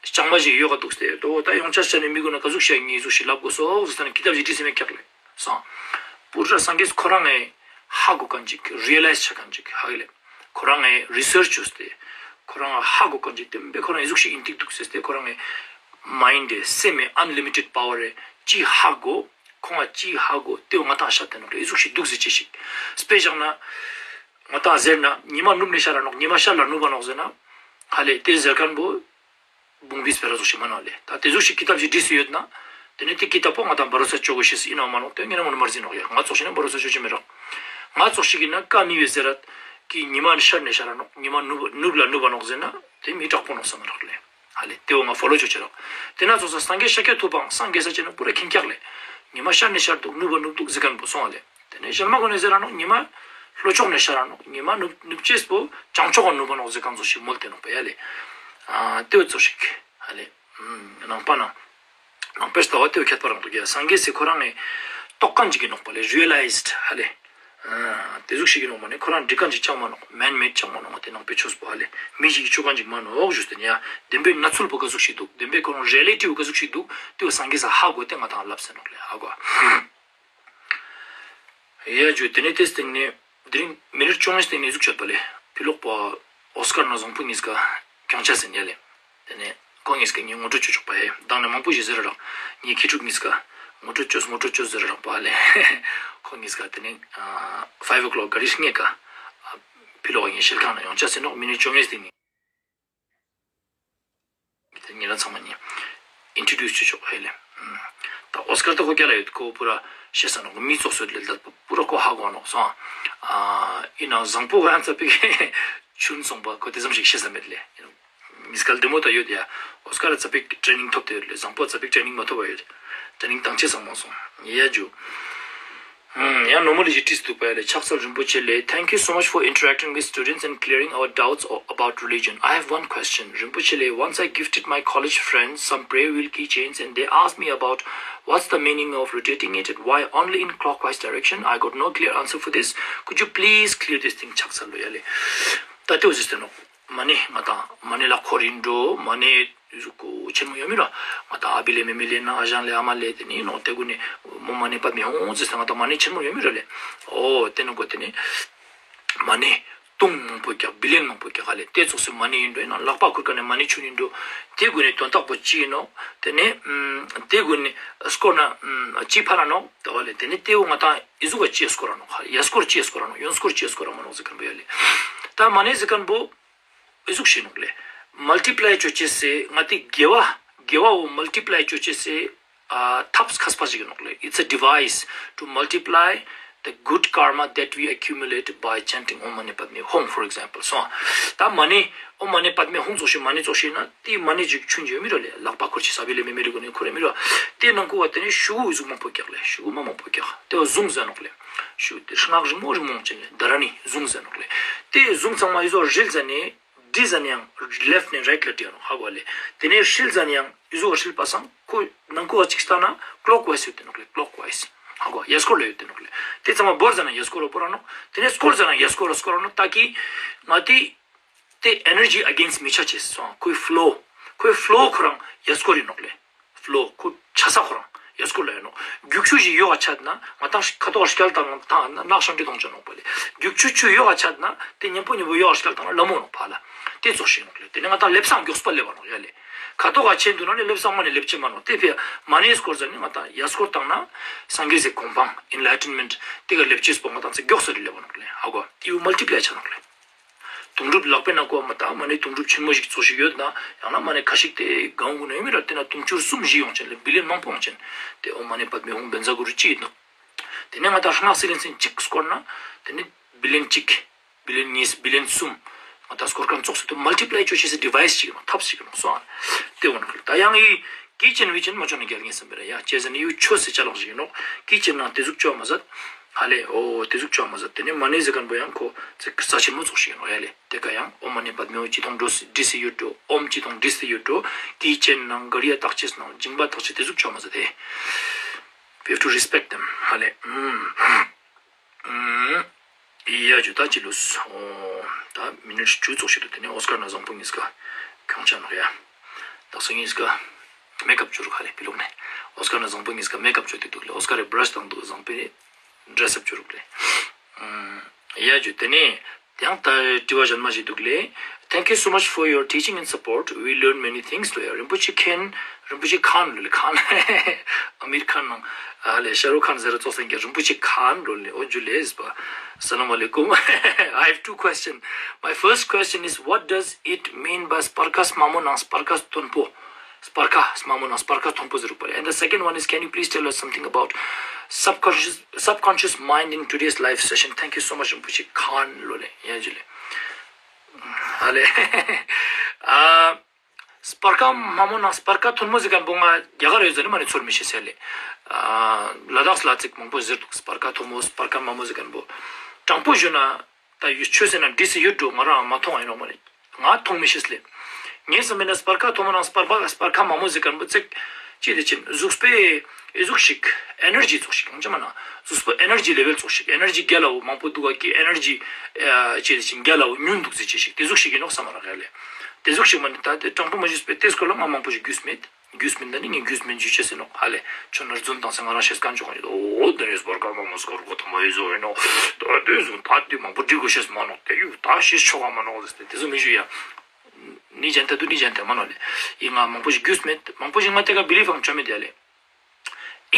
རྐྱང་མ་ཞིག་ཡོད་ག་འདུག་སྟེ་དོ་ད་ཡོང་ཆ་ཆ་ནེ་མི་གུན་ན་ཀ་ཟུག་ཞིག་ངེ་ཟུག་ཞིག་ལབ་དགོས་སོག་ཟེར་ཏེ་ནེ་ཀི་ཏབ་ཞིག་བྲིས་སེ་མེད་ཀྱག་ལེ། སང་པུ་ར་སངས་རྒྱས་ཁོ་རང་ངི་ཧ་གོ་མཁན་ཅིག་རི་ཡ་ལའིཛ་ཆ་མཁན་ཅིག་ཧ་གི་ལེ། ཁོ་རང་ངི་རི་སར་ཆ་བཅོས་ཏེ་ཁོ་རང་ཧ་གོ་མཁན་ཅིག་བདེན་པའི་ཁོ་རང་ཨི་ཟུག་ཞིག་ཨིན་ཏིག་འདུག་ཟེར་ཏེ་ཁོ་རང་ངི་མའིན་ཌི་སེམས་མི་ཨན་ལི་མི་ཊེཌ་པ་ཝར་རེ་ཅི་ཧ་གོ། ཁོང་ང་ཅི་ཧ་གོ་ཏེ་བོ་ང་ཏང་ཤད་དེ་ནོག་ལེ། ཨི་ཟུག་ཞིག་འདུག་ཟེར་ཅེས་ཤིག། དཔེ་བཞག་ན་ང་ཏང་ཟེར་ན་ཉི་མ་ནུབ་ནེ་ཤར་ར་ནོག། ཉི་མ་ཤར་ལ་ནུབ་བ་ནོག་ཟེར་ན་ཧ་ལེ་ཏེ་ཟེར་མཁན་པོ་བུང་བི་སྤེ་ར་ཟུག་ཞིག་མན་ནོག་ལེ། ད་ཏེ་ཟུག་ཞིག་ཀི་ཏབ་ཞིག་བྲིས་སེ་ཡོད་ན་ཏེ་ནེ་ཏེ་ཀི་ཏབ་པོ་ང་ཏང་བ་རོ་ས་ཅོ་གོས་ཤེས་ཨིན་ནོག་མན་ནོག། ཏེ་ངེ་རང་ངོ་མ་རྩི་ནོག་ཡ། ང་ཙོགས་ཤིག་ན་བ་རོ་ས་ཅོ་ཅེས་མི་རག། ང་ཙོགས་ཤིག་ཨིན་ན་ཀ་མི་བེ་ཟེར་ར་ཀི་ཉི་མ་ཤར་ནེ་ཤར་ར་ནོག། ཉི་མ་ནུབ་ནུབ་ལ་ནུབ་བ་ནོག་ཟེར་ན་ཏེ་མི་དྲག་པོ་ནོག་བསམ་མི་རག་ལེ། ཧ་ལེ་ཏེ་བོ་ང་ཕོ་ལོ་ཅོ་ཅེས་རག། ཏེ་ན་ཙོགས་ས་སངས་རྒྱས་ཤཱཀྱ་ཐུབ་པའང་སངས་རྒྱས་ས་ཅེ་ན་པུ་ར་ཁྱེན་ཀྱག་ལེ། ཉི་མ་ཤར་ནེ་ཤར་འདུག་ནུབ་བ་ནུབ་འདུག་ཟེར་མཁན་པོ་སོང་བ་ལེ། ཏེ་ནེ་ཞན་མ་གུན་ནི་ཟེར་ར་ནོག་ཉི་མ་ལྷོ་ཕྱོགས་ནེ་ཤར་ར་ནོག། ཉི་མ་ནུབ་ནུབ་ཅེས་པོ་བྱང་ཕྱོགས་ལ་ནུབ་བ་ནོག་ཟེར་མཁན་ཙོགས་ཤིག་མོལ་ཏེ་ནོག་པ་ཡ་ལེ། ཨ་ཏེ་བོ་ཙོགས་ཤིག་ཧ་ལེ། ནང་པ་ན་ནང་པའི་ལྟ་བ་ཏེ་བོ་ཁྱད་པར་རང་འདུག་ཡ། སངས་རྒྱས་སི་ཁོ་རང་ངི་རྟོགས་མཁན་ཅིག་ཨིན་ནོག་པ་ལེ། རི་ཡ་ལའིཛ་ཌ་ཧ་ལེ། ཨ་ཏེ་ཟུག་ཞིག་ཨིན་ནོག། མ་ནེ་ཁོ་རང་འབྲི་མཁན་ཅིག་ཅང་མན་ནོག། མེན་མེཌ་ཅང་མན་ནོག། ང་ཏི་ནང་པའི་ཆོས་པོ་ཧ་ལེ་མི་ཞིག་གི་ཅོ་མཁན་ཅིག་མན་ནོག་ཞུས་ཏེ་ཡ། བདེན་པའི་གནས་ཚུལ་པོ་ཀ་ཟུག་ཞིག་འདུག། བདེན་པའི་ཁོ་རང་རི་ཡ་ལི་ཊི་བོ་ཀ་ཟུག་ཞིག་འདུག། ཏེ་བོ་སངས་རྒྱས་ས་ཧ་གོ་སྟེ་ང་ཏང་ལབ་ཟེར་ནོག་ལེ། ཧ་གོ། ཡ་ཇུ། ཏེ་ནེ་ཏེའི་སྟེང་ནེ་དེ་རིང་མི་ནིཊ་བཅོ་ལྔའི་སྟེང་ནེ་ཟུག་ཆད་པ་ལེ། ཕི་ལོག་པ་ཨོ་སྐར་ནང་བཟང་པོ་ཉིས་ཀ་གྱང་ཆ་ཟིན་ཡ་ལེ། ཏེ་ནེ་ཁོ་ཉིས་ཀ་ངས་ངོ་སྤྲོད་ཅོ་ཆོག་པ་ཧེ། མདང་ནེ་མང་པོ་ཞིག་ཟེར་ར་རག། ངས་ཁྱི་ཕྲུག་ཉིས་ཀ་ངོ་སྤྲོད་ཅོས་ངོ་སྤྲོད་ཅོས་ཟེར་ར་རག་པ་ལེ། ཁོ་ཉིས་ཀ་ཏེ་ནེ་ཕའིབ་ཨོ་ཀློག་ག་རི་སྔས་ཀ་ཕི་ལོག་ངའི་ཤེལ་ཁང་ནེ་ཡོང་ཆ་ཟིན་ནོག། མི་ནིཊ་བཅོ་ལྔའི་སྟེང་ནེ། ཉེ་རང་ཚང་མ་ནི་ཨིན་ཊྲོ་ཌིའུས་ཅོ་ཆོག་ཧེ་ལེ། ད་ཨོ་སྐར་ད་ཁོ་རྒྱ་ལ་ཡོད། ཁོ་པུ་ར་ཤེས་ས་ནོག། མི་ཙོགས་སོད་ལེ་ད་པུ་ར་ཁོ་ཧ་གོ་ནོག་སོང་། ཨ་ཨིན་ནའང་བཟང་པོ་ཧ་ཙ་པིག་ཆུན་སོང་པ་ཁོ་ཏེ་ཙམ་ཞིག་ཤེས་ས་མེད་ལེ། མི་སྐལ་བདེ་མོ་ད་ཡོད་ཡ། ཨོ་སྐར་ཙ་པིག་ཊྲེ་ནིང་ཐོབ་སྟེ་ཡོད་ལེ། བཟང་པོ་ཙ་པིག་ཊྲེ་ནིང་མ་ཐོབ་པ་ཡོད། ཊྲེ་ནིང་བཏང་ཅེས་ཙམ་མ་སོང་། ཡ་ཇུ། ཡང་ནོ་མོ་ལི་ཞིག་བྲིས་འདུག་པ་ལེ། ཕྱག་འཚལ་རིན་པོ་ཆེ་ལེ། Thank you so much for interacting with students and clearing our doubts o- about religion. I have one question. Rinpoche Lee, once I gifted my college friends some prayer wheel keychains and they asked me about what's the meaning of rotating it and why only in clockwise direction. I got no clear answer for this. Could you please clear this thing? ཕྱག་འཚལ་ལོ་ཡ་ལེ། ད་ཏེ་བོ་ཟེར་ཏེ་ནོག། མ་ནེ་ང་ཏང་མ་ནེ་ལ་འཁོར་ཨིན་འགྲོ། མ་ནེ་ཟུག་གོ་ཆེན་མོ་ཡོད་མི་ར། ང་ཏང་ཨ་བི་ལེ་མེ་མེ་ལེ་ན་ཨ་ཞང་ལེ་ཨ་མ་ལེ་ཏེ་ནེ་ནོག། ཏེ་གུན་ནི་མོ་མ་ནེ་པད་མི་ཧོང་ཟེར་ཏེ་ང་ཏང་མ་ནེ་ཆེན་མོ་ཡོད་མི་ར་ལེ། འོ་ཏེ་ནི་གོ་ཏེ་ནི་མ་ནེ་དུང་མང་པོ་རྒྱག་བི་ལེན་མང་པོ་རྒྱག་ཧ་ལེ། ཏེ་ཙོགས་སི་མ་ནེ་ཨིན་འགྲོ་ཡིན་ན་ལག་པ་ཁུར་ཀ་ནེ་མ་ནེ་ཆུན་ཨིན་འགྲོ། ཏེ་གུན་ནི་དོན་དག་པོ་ཅི་ཨིན་ནོག། ཏེ་ནེ་ཏེ་གུན་ནི་སྐོར་ན་ཅི་ཕན་ན་ནོག། ཏེ་བ་ལེ་ཏེ་ནེ་ཏེ་བོ་ང་ཏང་ཨི་ཟུག་ག་ཅི་སྐོར་ར་ནོག། ཡ་སྐོར་ཅི་སྐོར་ར་ནོག། ཡོན་སྐོར་ཅི་སྐོར་ར་མ་ནོག་ཟེར་མཁན་པོ་ཡ་ལེ། ད་མ་ནེ་ཟེར་མཁན་པོ་ཨི་ཟུག་ཞིག་ནོག་ལེ། མལ་ཊི་པ་ལའི་ཅོ་ཅེས་སི་ང་ཏི་དགེ་བ་དགེ་བ་བོ་མལ་ཊི་པ་ལའི་ཅོ་ཅེས་སི་ཨ་ཐབས་མཁས་པ་ཞིག་ནོག་ལེ། It's a device to multiply the good karma that we accumulate by chanting Om Mani Padme Hum, for example. སོང་། ད་མ་ནེ་ཨོཾ་མ་ཎི་པདྨེ་ཧཱུྃ་ཙོགས་ཤིག་མ་ནེ་ཙོགས་ཤིག་ན་ཏེ་མ་ནེ་ཅིག་ཆུན་ཅིག་ཡོད་མི་ར་ལེ། ལག་པ་ཁུར་ཅིག་ས་བི་ལེ་མེ་མེ་རི་གུན་ནི་ཁུར་ར་མི་ར། ཏེ་ནང་ཁུ་བ་ཏེ་ནེ་ཤུ་གུ་ཨི་ཟུག་མང་པོ་རྒྱག་ལེ། ཤུ་གུ་མ་མང་པོ་རྒྱག། ཏེ་བ་ཟུང་ཟེར་ནོག་ལེ། ཤུ་གུ་ཏེ་སྔགས་རིང་མོ་རིང་མོ་ཅན་ལེ། ད་ར་ནི་ཟུང་ཟེར་ནོག་ལེ། ཏེ་ཟུང་ཚང་མ་ཨི་ཟུག་རིལ་ཟ་ནེ་འདི་ཟ་ནེ་ཡང་ལེཕྚ་ནེ་རའིཊ་ལ་འདྲི་ཡ་ནོག་ཧ་གོ་ལེ། ཏེ་ནེ་ཧྲིལ་ཟ་ནེ་ཡང་ཨི་ཟུག་ཧྲིལ་པ་སང་ཁོ་ནང་ཁུ་བ་ཅིག་ལྟ་ན་ཀློག་ཝའིས་ཡོད་དེ་ནོག་ལེ། ཀློག་ཝའིས་ཧ་གོ་ཡ་སྐོར་ལ་ཡོད་དེ་ནོག་ལེ། ཏེ་ཚང་མ་བོར་ཟ་ན་ཡ་སྐོར་ལ་བོར་ར་ནོག། ཏེ་ནེ་སྐོར་ཟ་ན་ཡ་སྐོར་ལ་སྐོར་ར་ནོག། ད་ཀི་ང་ཏི་ཏེ་ཨེ་ནར་ཇི་ཨ་གེན་སི་མི་ཆ་ཅེས་སོང་། ཁོའི་ཕློ་ཁོའི་ཕློ་ཁོ་རང་ཡ་སྐོར་ཨིན་ནོག་ལེ། ཕློ་ཁོ་ཆ་ས་ཁོ་རང་ཡ་སྐོར་ལ་ཡོད་ནོག། རྒྱུག་ཆུ་ཞིག་ཡོད་ག་ཆ་ན་ང་ཏང་ཁ་ཐོག་སྐྱལ་བཏང་ན་ནག་ཤང་ཏེ་གཏོང་ཆ་ནོག་པ་ལེ། རྒྱུག་ཆུ་ཆུ་ཡོད་ག་ཆ་ན་ཏེ་ཉམ་པོ་ཉམ་པོ་ཡོད་ག་སྐྱལ་བཏང་ན་ལ་མོ་ནོག་ཕ་ལ། ཏེ་ཙོགས་ཤིག་ནོག་ལེ། ཏེ་ནེ་ང་ཏང་ལེབ་སང་མགྱོགས་པ་ལེབ་བ་ནོག་ཡ་ལེ། ཁ་ཐོག་ག་ཆེན་དུ་ན་ལེ་ལེབ་སང་མ་ནེ་ལེབ་ཆེན་མ་ནོག། ཏེ་ཕི་མ་ནེ་སྐོར་ཟ་ནེ་ང་ཏང་ཡ་སྐོར་བཏང་ན་སངས་རྒྱས་སི་གོ་འཕང་ཨེན་ལའི་ཊན་མེནྚ་ཏེ་ག་ལེབ་ཅེས་པོ་ང་ཏང་ཚེ་མགྱོགས་སེ་ལེབ་བ་ནོག་ལེ། ཧ་གོ་ཏེ་བོ་མལ་ཊི་པ་ལའི་ཆ་ནོག་ལེ། དུང་སྒྲུབ་ལག་པའི་ནང་ཁུ་བ་མ་ད་མ་ནེ་དུང་སྒྲུབ་ཆེན་མོ་ཞིག་ཙོགས་ཤིག་ཡོད་ན་ཡང་ན་མ་ནེ་ཁ་ཤིག་ཏེ་གང་གུན་ན་ཡོད་མི་ར་ཏེ་ན་དུང་ཕྱུར་གསུམ་བཞི་ཡོང་ཅན་ལེ་བི་ལེན་མང་པོ་ཡོང་ཅན་ཏེ་ཨོཾ་མ་ཎི་པདྨེ་ཧཱུྃ་བཛྲ་གུ་རུ་ཅི་ཡིན་ནོག། ཏེ་ནེ་ང་ཏང་སྔགས་སི་ལེན་ཚན་གཅིག་སྐོར་ན་ཏེ་ནེ་ བི་ལིན་གཅིག་བི་ལིན་གཉིས། བི་ལིན་གསུམ། ང་ཏང་སྐོར་མཁན་ཙོགས་སུ་དུ་མལ་ཊི་པ་ལའི་ཅོ་ཅེས་སི་ཌི་བའི་སི་ཅིག་ནོག་ཐབས་ཤིག་ནོག་སོང་། ཏེ་བོ་ནོག་ལེ། ད་ཡང་ཨི་ཀི་ཅེན་ཝི་ཅེན་མ་ཅོ་ན་རྒྱལ་ངེས་སམ་པེ་ར་ཡ། ཅི་ཟེར་ན་ཡུ་ཆོས་སི་ཅ་ལག་ཞིག་ནོག་ཀི་ཅེན་ནང་ཏེ་ཟུག་ཅོ་མ་ཟད། ཧ་ལེ། འོ་ཏེ་ཟུག་ཅོ་མ་ཟད། ཏེ་ནེ་མ་ཎི་ཟེར་མཁན་པོ་ཡང་ཁོ་ཙིག་རྩ་ཆེན་མོ་ཙོགས་ཤིག་ནོག་ཡ་ལེ། ཏེ་ཀ་ཡང་ཨོཾ་མ་ཎི་པདྨེ་ཧཱུྃ་ཅི་ཏོང་འདྲི་སི་ཡོད་འགྲོ། ཨོཾ་ཅི་ཏོང་འདྲི་སི་ཡོད་འགྲོ། ཀི་ཅེན་ནང་ག་རི་ཡ་བརྟག་ཅེས་ནང་ཇིང་པ་བརྟག་ཅེས་ཏེ་ཟུག་ཅོ་མ་ཟད་ཏེ། We have to respect them. ཧ་ལེ། ཨུམ། ཡ་ཇུ་ད་ཅི་ལུས། འོ། ད་མི་ནིཊ་བཅུ་ཙོགས་ཤིག་འདུག་ཏེ་ནེ་ཨོ་སྐར་ན་བཟང་པོ་གཉིས་ཀ་ཁྱོང་ཆ་ནོག་ཡ། དག་ས་གཉིས་ཀ་མེག་ཨབ་བཅོ་རུག་ཧ་ལེ་ཕི་ལོག་ནེ། ཨོ་སྐར་ན་བཟང་པོ་གཉིས་ཀ་མེག་ཨབ་བཅོ་སྟེ་འདུག་ལེ། ཨོ་སྐར་རི་བྲ་ཤ་བཏང་འདུག་བཟང་པོའི་ཌྲེས་ཨབ་བཅོ་རུག་ལེ། ཡ་ཇུ་ཏེ་ནེ་ཡང་ད་དྲི་བ་གཞན་མ་ཞིག་འདུག་ལེ། Thank you so much for your teaching and support. We learn many things. ལོ་ཡ་རིན་པོ་ཆེ་མཁན། རིན་པོ་ཆེ་མཁན་ལོ་ལེ། མཁན། ཨ་མིར་ཁཱན་ནང་ཨ་ལེ་ཤ་རུག་ཁཱན་ཟེར་ཙོགས་སེ་རིན་པོ་ཆེ་མཁན་ལོ་ལེ། འོ་ཇུ་ལེ་ཟེར་པ། སཱ་ལམ་ཨ་ལེ་ཀུམ། I have two questions. My first question is, what does it mean by སྤར་ཁ་དམའ་མོ་ནང་སྤར་ཁ་མཐོན་པོ། སྤར་ཁ་དམའ་མོ་ནང་སྤར་ཁ་མཐོན་པོ་ཟེར་རུག་པ་ལེ། And the second one is, can you please tell us something about subconscious, subconscious mind in today's live session? Thank you so much. རིན་པོ་ཆེ་མཁན་ལོ་ལེ། ཡ་ཇུ་ལེ། ཧ་ལེ། ཨ། སྤར་ཁ་དམའ་མོ་ནང་སྤར་ཁ་མཐོན་མོ་ཟེར་མཁན་པོ་ང་རྒྱ་གར་ཡོད་ཟེར་ནི་མ་ནི་ཚོར་མི་ཤེས་ཟེར་ལེ། ཨ། ལ་དྭགས་ལ་ཙིག་མང་པོ་ཟེར་འདུག་སྤར་ཁ་མཐོན་མོ་སྤར་ཁ་དམའ་མོ་ཟེར་མཁན་པོ། དྲང་པོ་ཞུ་ན། ད་ཡུལ་ཆོས་ཟེར་ན་འདྲི་སི་ཡོད་འགྲོ། ང་རང་མ་མཐོང་ཨིན་ནོག་མ་ནི། ང་མཐོང་མི་ཤེས་ལེ། ངས་བསམ་མེད་ན་སྤར་ཁ་མཐོན་མོ་ནང་སྤར་ཁ་སྤར་ཁ་དམའ་མོ་ཟེར་མཁན་པོ་ཙིག་ཅི་ཏེ་ཅིན་གཟུགས་པོའི་ཨི་ཟུག་ཤིག་ཨེ་ནར་ཇི་ཙོགས་ཤིག་ཡོང་ཅེས་མ་ན། གཟུགས་པོ་ཨེ་ནར་ཇི་ལེ་ཝེལ་ཙོགས་ཤིག་ཨེ་ནར་ཇི་རྒྱལ་ལ་བོ་མང་པོ་འདུག་ག་ཀི་ཨེ་ནར་ཇི་ཨ་ཅི་ཏེ་ཅིན་རྒྱལ་ལ་བོ་ཉུང་འདུག་ཟེར་ཅེས་ཤིག་ཏེ་ཟུག་ཤིག་ཨིན་ནོག་བསམ་མ་རག་ཡ་ལེ། ཏེ་ཟུག་ཤིག་མ་ནི་ད་ཏེ་དྲང་པོ་མ་ཞུས་པའི་ཏེ་སྐོར་ལ་ང་མང་པོ་ཞིག་རྒྱུས་མེད། རྒྱུས་མེད་ད་ནི་ངས་རྒྱུས་མེད་ཞུ་ཅེས་ཨིན་ནོག་ཧ་ལེ། ཁྱོད་ནར་རྫུན་བཏང་སེ་ང་རང་ཤེས་མཁན་ཅོ་ཁན་ཡོད། འོ་ཏེ་ནེ་སྤར་ཁ་དམའ་མོ་སྐོར་གོ་ཐ་མ་ཨི་ཟུག་ཨིན་ནོག་ད་ཏེ་ཟུག་ད་ཏེ་མང་པོ་འདྲི་དགོས་ཤེས་མ་ནོག་ཏེ་ཡུ་ད་ཤེས་ཆོག་ག་མ་ནོག་ཟེར་ཏེ་ཏེ་ཟུག་མི་ཞུ་ཡ། ནི་ཅན་ཏེ་དུ་ནི་ཅན་ཏེ་མ་ནོག་ལེ། ཨི་ང་མང་པོ་ཞིག་རྒྱུས་མེད། མང་པོ་ཞིག་ང་ཏེ་ཀ་བི་ལིབ་ཨང་ཅོ་མེད་ཡ་ལེ།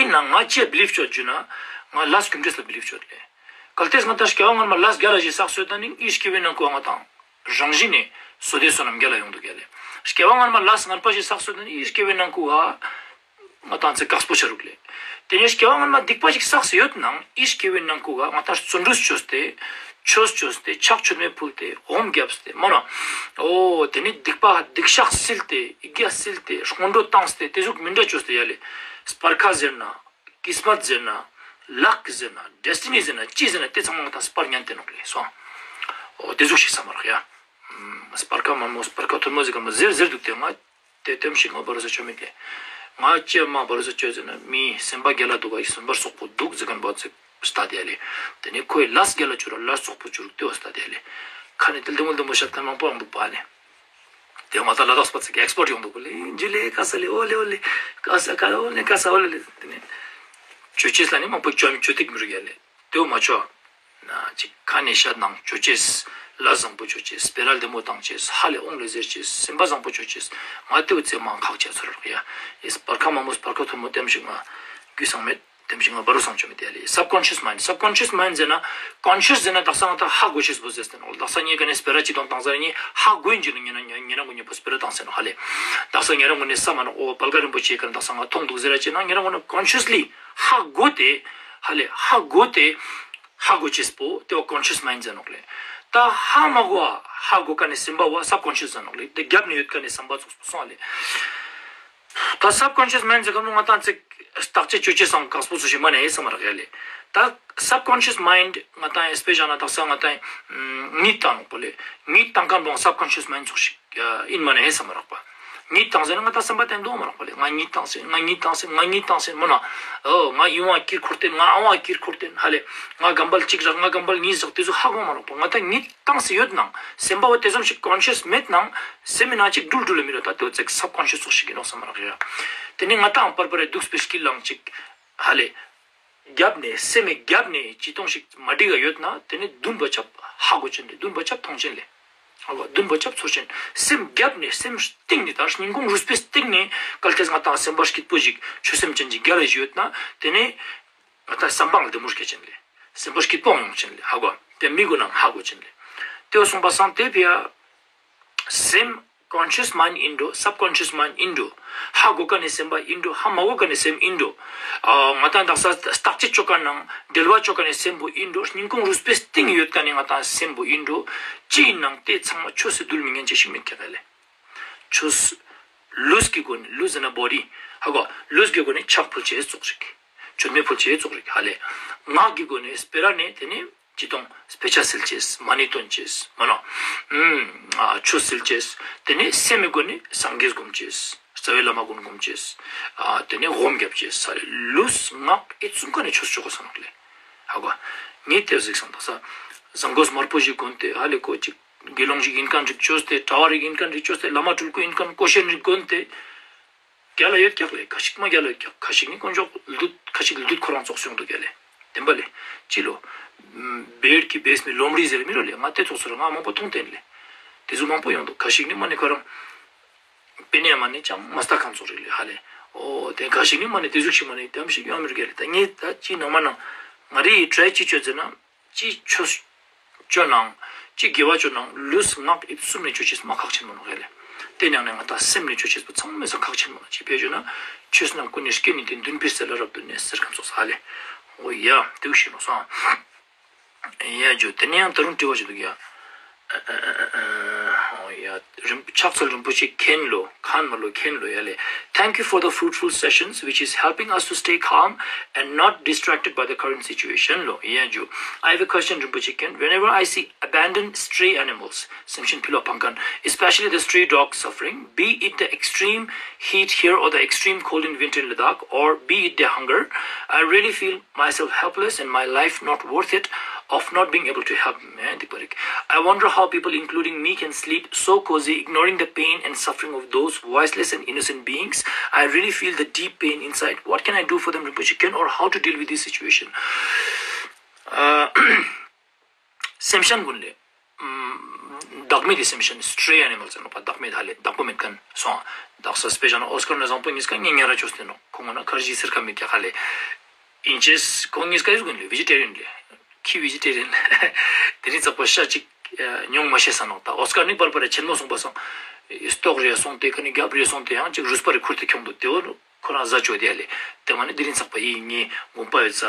ཨིན་ན་ང་ཅི་བི་ལིབ་ཅོ་ཞུ་ན། ང་ལས་རྒྱུ་འབྲས་ལ་བི་ལིབ་ཅོ་ལེ། གལ་ཏེ་ང་ཏང་སྐྱེ་བ་སྔོན་མ་ལས་རྒྱལ་ལ་ཞིག་བསགས་སོད་ད་ནི་ཨི་སྐྱེ་བོའི་ནང་ཁུ་ང་ཏང་རང་བཞིན་ནི་བསོད་བདེ་བསོད་ནམས་རྒྱལ་ལ་ཡོང་འདུག་ཡ་ལེ། སྐྱེ་བ་སྔོན་མ་ལས་ངན་པ་ཞིག་བསགས་སོད་ད་ནི་ཨི་སྐྱེ་བོའི་ནང་ཁུ་ང་ང་ཏང་ཚེ་དཀགས་པོ་ཆ་རུག་ལེ། ཏེ་ནེ་སྐྱེ་བ་སྔོན་མ་སྡིག་པ་ཞིག་བསགས་སེ་ཡོད་ནང་ཨི་སྐྱེ་བོའི་ནང་ཁུ་ང་ང་ཏང་བརྩོན་འགྲུས་ཅོས་ཏེ། ཆོས་ཅོས་ཏེ་ཕྱག་མཆོད་མེ་ཕུལ་ཏེ་ཧོམ་བརྒྱབས་ཏེ་མ་ན། འོ་ཏེ་ནེ་སྡིག་པ་སྡིག་བཤགས་སིལ་ཏེ་ཡིག་བརྒྱ་སིལ་ཏེ་སྔོན་འགྲོ་བཏང་སྟེ་ཏེ་ཟུག་མི་འདྲ་ཅོས་ཏེ་ཡ་ལེ། སྤར་ཁ་ཟེར་ན། ཀིས་མད་ཟེར་ན། ལག་ཟེར་ན། ཌེས་ཊི་ནི་ཟེར་ན་ཅི་ཟེར་ན་ཏེ་ཚང་མ་ང་ཏང་སྤར་ཉན་ཏེ་ནོག་ལེ་སོང་། འོ་ཏེ་ཟུག་ཤིག་བསམ་མ་རག་ཡ། སྤར་ཁ་དམའ་མོ་སྤར་ཁ་མཐོན་མོ་ཟེར་ག་མ་ཟེར་ཟེར་འདུག་ཏེ་ང་ཏེ་ལྟོས་ཤིག་ང་བར་ཟ་ཆོ་མེད་ལེ། ང་ཅི་མ་བར་ཟ་ཆོ་ཟེར་ན་མི་སེམས་པ་རྒྱལ་ལ་འདུག་ག་ཡི་སེམས་པ་རྩོག་པོ་འདུག་ཟེར་མཁན་པོ་ཙིག་སྟ་ཏེ་ཡ་ལེ། ཏེ་ནེ་ཁོའི་ལས་རྒྱལ་ལ་ཆུ་ར་ལས་རྩོག་པོ་ཆུ་རུག་ཏེ་བོ་སྟ་ཏེ་ཡ་ལེ། ཁ་ནེ་ཏེ་ལྡེ་མོ་ལྡེ་མོ་ཤད་མཁན་མང་པོ་ཡོང་འདུག་པ་ལེ། ཏེ་ང་ཏང་ལ་དྭགས་པ་ཚིག་ཨེགས་པར་ཡོང་འདུག་གོ་ལེ། ཇུ་ལེ་ཀ་ས་ལེ་འོ་ལེ་འོ་ལེ། ཀ་ས་ཀ་འོ་ལེ་ཀ་ས་འོ་ལེ་ལེ། ཏེ་ནེ་ཅོ་ཅེས་ལ་ནི་མང་པོ་ཅོ་མི་ཅོ་ཏེ་མི་རུག་ཡ་ལེ། ཏེ་བོ་མ་ཅོ། ན་ཅིག་ཁ་ནེ་ཤད་ནང་ཅོ་ཅེས། ལས་བཟང་པོ་ཅོ་ཅེས། སྤེ་ར་ལྡེ་མོ་བཏང་ཅེས། ཧ་ལེ་འོང་ལེ་ཟེར་ཅེས། སེམས་པ་བཟང་པོ་ཅོ་ཅེས། ང་ཏེ་བོ་ཚེ་མང་ཁག་ཆེ་ཚོར་རག་ཡ། ཨེ་སྤར་ཁ་དམའ་མོ་སྤར་ཁ་མཐོན་མོ་ལྟོས་ཤིག་ང་རྒྱུས་སང་མེད། ལྟོས་ཤིག་ང་བར་རུ་སང་ཆོ་མེད་ཡ་ལེ། སབ་ཀོན་ཤི་ཡས་མའིན་ཌ། སབ་ཀོན་ཤི་ཡས་མའིན་ཌ་ཟེར་ན། ཀོན་ཤི་ཡས་ཟེར་ན་དག་ས་ང་ཏང་ཧ་གོ་ཤེས་པོ་ཟེར་ཏེ་ནོག་དག་ས་ངའི་ཀ་ནེ་སྤེ་ར་ཅིག་བཏང་བཏང་ཟེར་ན་ཧ་གོ་ཨིན་ཅི་ནོག་ཉེ་རང་ངུན་ནེ་སྤེ་ར་བཏང་ཟེར་ནོག་ཧ་ལེ། དག་ས་ཉེ་རང་ངུན་ནེ་བསམ་མ་ནོག་འོ་བལ་ག་རིན་པོ་ཆེ་ཀ་ནེ་དག་ས་ང་མཐོང་འདུག་ཟེར་ར་ཅེ་ན་ཉེ་རང་ངུན་ནེ་ཀོན་ཤི་ཡས་ལི་ཧ་གོ་སྟེ། ཧ་ལེ་ཧ་གོ་སྟེ། ཧ་གོ་ཅེས་པོ་ཏེ་བོ་ཀོན་ཤི་ཡས་མའིན་ཌ་ཟེར་ནོག་ལེ། ད་ཧ་མ་གོ་བ་ཧ་གོ་ཁན་ནི་སེམས་པ་བོ་སབ་ཀོན་ཤི་ཡས་ཟེར་ནོག་ལེ། ཏེ་རྒྱབ་ནེ་ཡོད་ཁན་ནི་སམ་པ་ཙོགས་པོ་སོང་ལེ། ད་སབ་ཀོན་ཤི་ཡས་མའིན་ཌ་ཟེར་ཁན་བོ་ང་ཏང་ཅིག་བརྟག་དཔྱད་ཅོ་ཅེས་སང་དཀགས་པོ་ཙོགས་ཤིག་མ་ནེ་ཡོད་སམ་མ་རག་ཡ་ལེ། ད་སབ་ཀོན་ཤི་ཡས་མའིན་ཌ་ང་ཏང་ཨེ་སྤེ་ཤལ་ན་དག་ས་ང་ཏང་ཨིན་ཏང་ནོག་པོ་ལེ། ཨིན་ཏང་ཁན་བོ་སབ་ཀོན་ཤི་ཡས་མའིན་ཌ་ཙོགས་ཤིག་ཨིན་མ་ནེ་ཡོད་སམ་མ་རག་པ། ཨིན་ཏང་ཟེར་ན་ང་ཏང་སམ་པ་ཏེ་འདུག་མ་རག་པ་ལེ། ང་ཨིན་ཏང་ཟེར་ང་ཨིན་ཏང་ཟེར་ང་ཨིན་ཏང་ཟེར་མོ་ན། འོ་ང་ཨི་བོ་ཀིར་ཁུར་ཏེན། ང་ཨ་བོ་ཀིར་ཁུར་ཏེན། ཧ་ལེ། ང་གམ་པལ་ཅིག་རག་ང་གམ་པལ་ཉིས་རག་ཏེ་ཙོགས་ཧ་གོ་མ་རག་པ། ང་ཏང་ཨིན་ཏང་ཟེར་ཡོད་ནང་སེམས་པ་བོ་ཏེ་ཙམ་ཞིག་ཀོན་ཤི་ཡས་མེད་ནང་སེམས་མི་ནང་ཅིག་དུལ་དུལ་ལ་མི་ར་ད་ཏེ་བོ་ཅིག་སབ་ཀོན་ཤི་ཡས་ཙོགས་ཤིག་ཨིན་ནོག་སམ་མ་རག་ཡ། ཏེ་ནེ་ང་ཏང་པར་པར་རེ་དུག་སྤེ་ཤལ་ལང་ཅིག་ཧ་ལེ། རྒྱབ་ནེ་སེམས་མི་རྒྱབ་ནེ་ཅི་ཏོང་ཞིག་མ་འགྲིག་ག་ཡོད་ན་ཏེ་ནེ་དུན་པ་ཆབ་ཧ་གོ་ཅེན་ལེ། དུན་པ་ཆབ་ཐོང་ཅེན་ལེ། ཧ་གོ་དུན་པ་ཆབ་ཚོར་ཅེན། སེམས་རྒྱབ་ནེ་སེམས་སྟེང་ནེ་ད་སྙིང་ཁོང་རུས་པའི་སྟེང་ནེ་གལ་ཏེ་ང་ཏང་སེམས་པ་སྐྱིད་པོ་ཞིག་ཆོས་སེམས་ཅན་ཞིག་རྒྱལ་ལ་ཞིག་ཡོད་ན་ཏེ་ནེ་ང་ཏང་སམ་པ་ལྡེ་མོ་སྐྱེ་ཅེན་ལེ། སེམས་པ་སྐྱིད་པོ་ཡོང་ཅེན་ལེ། ཧ་གོ་ཏེ་མི་གོ་ནང་ཧ་གོ་ཅེན་ལེ། ཏེ་བོ་སོང་པ་སང་ཏེ་ཕི་ཡ་སེམས་ conscious mind ཨིན་འགྲོ། subconscious mind ཨིན་འགྲོ། ཧ་གོ་ཁན་ནི་སེམས་པ་ཨིན་འགྲོ། ཧ་མ་གོ་ཁན་ནི་སེམས་ཨིན་འགྲོ། ཨ་ང་ཏང་དག་ས་བརྟག་དཔྱད་ཅོ་ཁན་ནང་འབྲེལ་བ་ཅོ་ཁན་ནི་སེམས་པོ་ཨིན་འགྲོ། སྙིང་ཁོང་རུས་པའི་གཏིང་ཡོད་ཁན་ནི་ང་ཏང་སེམས་པོ་ཨིན་འགྲོ། ཅི་ཨིན་ནང་ཏེ་ཚང་མ་ཆོས་སི་རྡུལ་མི་ཉན་ཅེས་ཤིག་མེད་ཁན་ལེ། ཆོས་ལུས་ཀྱི་སྒོ་ནས་ལུས་ཟེར་ན་བོ་ཌི། ཧ་གོ། ལུས་ཀྱི་སྒོ་ནས་ཕྱག་ཕུལ་ཅེས་ཙོགས་ཤིག་མཆོད་མེ་ཕུལ་ཅེས་ཙོགས་ཤིག་ཧ་ལེ། ངག་གི་སྒོ་ནས་སྤེ་ར་ནས་ཏེ་ནེ་ཅི་དང་དཔེ་ཆ་སིལ་ཅེས། མ་ཎི་འདོན་ཅེས། མ་ནོ། ཨུམ། ཨ་ཆོས་སིལ་ཅེས། ཏེ་ནེ་སེམས་མི་སྒོ་ནས་སངས་རྒྱས་སྒོམ་ཅེས། རྩ་བའི་བླ་མ་གུན་སྒོམ་ཅེས། ཨ་ཏེ་ནེ་ཧོམ་རྒྱབ་ཅེས། ཧ་ལེ། ལུས་ངག་ཨི་ཙུམ་ཀ་ནེ་ཆོས་ཅོ་གོས་ས་ནོག་ལེ། ཧ་གོ། ངས་ཏེ་གཟིགས་སང་དག་ས་བཟང་གོས་དམར་པོ་ཞིག་གོན་ཏེ་ཧ་ལེ་ཁོ་ཅིག་དགེ་སློང་ཞིག་ཨིན་ཁན་ཞིག་ཅོས་ཏེ་གྲྭ་བ་རིག་ཨིན་ཁན་ཞིག་ཅོས་ཏེ་བླ་མ་སྤྲུལ་སྐུ་ཨིན་ཁན་གོས་ཆེན་ཞིག་གོན་ཏེ། རྒྱལ་ལ་ཡོད་ཀྱག་ལེ། ཁ་ཤིག་མ་རྒྱལ་ལ་ཡོད་ཀྱག་ཁ་ཤིག་ནི་དཀོན་མཆོག་བདུད། ཁ་ཤིག་བདུད་ཁོ་རང་ཙོགས་ཡོང་དུག་ལེ། བདེན་པ་ལེ། ཅི་ལོ། བེར་གྱི་བེས་མི་ལོམ་རི་ཟེར་མི་རོ་ལེ། ང་ཏེ་ཙོགས་སུ་ར་ང་མང་པོ་ཐོང་ཏེན་ལེ། ཏེ་ཟུག་མང་པོ་ཡོང་དུག་ཁ་ཤིག་ནི་མ་ནི་ཁོ་རང་པེ་ནེ་མ་ནི་ཅང་མ་སྟག་ཁན་ཙོགས་རིག་ལེ་ཧ་ལེ། འོ་ཏེ་ཁ་ཤིག་ནི་མ་ནི་ཏེ་ཟུག་ཤིག་མ་ནི་དམ་ཞིག་ཡོང་མི་རུག་ལེ། ད་ངས་ད་ཅི་ནང་མ་ནང་ང་རེ་ཡི་ཊྲའི་ཅི་ཅོ་ཟེར་ན། ཅི་ཆོས་ཅོ་ནང་ཅི་དགེ་བ་ཅོ་ནང་ལུས་ངག་ཡིད་གསུམ་ནེ་ཅོ་ཅེས་མ་ཁག་ཆེན་མོ་ནོག་ཧ་ལེ། ཏེ་ནང་ནེ་ང་ཏང་སེམས་ནེ་ཅོ་ཅེས་པོ་ཚང་མའི་སང་ཁག་ཆེན་མོ་ནོག་ཅི་ཕིའ་ཞུ་ན་ཆོས་རྣམས་ཀུན་ནི་རྐྱེན་ཡིན་ཏེ། འདུན་པའི་རྩེ་ལ་རབ་ཏུ་གནས་ཟེར་ཁན་ཙོགས་ཧ་ལེ། འོ་ཡ་ཏེ་ཟུག་ཤིག་ནོག་སོང་། ཡ་ཇོ། ཏེ་ནེ་ཡང་ད་རུང་དྲི་བ་ཞིག་དུག་ཡ། འོ་ཡ། རིན་ཕྱག་འཚལ་རིན་པོ་ཆེ་མཁྱེན་ལོ། མཁན་མ་ལོ་མཁྱེན་ལོ་ཡ་ལེ། Thank you for the fruitful sessions which is helping us to stay calm and not distracted by the current situation ལོ། ཡ་ཇོ། I have a question རིན་པོ་ཆེ་མཁྱེན། Whenever I see abandoned stray animals སེམས་ཅན་ཕི་ལོག་ཕང་ཁན། Especially the stray dogs suffering, be it the extreme heat here or the extreme cold in winter in Ladakh, or be it their hunger, I really feel myself helpless and my life not worth it of not being able to help. ཨེ་འདི་པ་རིག I wonder how people, including me, can sleep so cozy, ignoring the pain and suffering of those voiceless and innocent beings. I really feel the deep pain inside. What can I do for them, Rinpoche? Can or how to deal with this situation? ཨ་སེམས་ཅན་གུན་ལེ། ཨམ་བདག་མེད་དི་སེམས་ཅན། stray animals ཟེར་ནོག་པ། བདག་མེད་ཧ་ལེ། བདག་པོ་མེད་ཁན་སོང་། དག་ས་དཔེ་བཞག་ན་ཨོ་སྐར་ནི་བཟང་པོ་ཉིས་ཀ་ངས་ཉེ་ར་ཅོས་ཏེ་ནོག་ཁོང་གུན་ན་ཁར་ཇི་ཟེར་ཁན་མེད་ཀྱག་ཧ་ལེ། ཨིན་ཅེས་ཁོང་ཉིས་ཀ་ཡོད་གུན་ལེ། ཝེ་ཇི་ཊེ་རི་ཡན་ལེ། ཁྱི་ཝེ་ཇི་ཊེ་རི་ཡན་ལེ། དེ་རིང་ཚག་པ་ཤ་ཅིག་ཉོང་མ་ཤེས་ས་ནོག་ད་ཨོ་སྐར་ནི་པར་པར་ཆེན་མོ་སོང་པ་སང་། སྟོག་རེ་སོང་སྟེ་ཁ་ནི་རྒྱབ་རེ་སོང་སྟེ་ཡང་ཅིག་རུས་པ་རེ་ཁུར་ཏེ་ཁྱོང་དུག་ཏེ་བོ་ཁོ་རང་ཟ་ཅོ་དེ་ཡ་ལེ། ཏེ་མ་ནི་དེ་རིང་ཚག་པ་ཡི་ངའི་དགོན་པ་ཡོད་ས་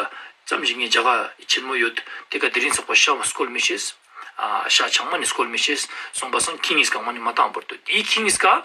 ཙམ་ཞིག་ངའི་རྒྱ་གར་ཆེན་མོ་ཡོད། ཏེ་ཀ་དེ་རིང་ཚག་པ་ཤ་བ་སྐོལ་མི་ཤེས། ཨ་ཤ་ཆང་མ་ནི་སྐོལ་མི་ཤེས། སོང་པ་སང་ཁྱི་ཉིས་ཀ་མ་ནི་མ་ཏང་བར་དུ་ཡི་ཁྱི་ཉིས་ཀ་ཨ་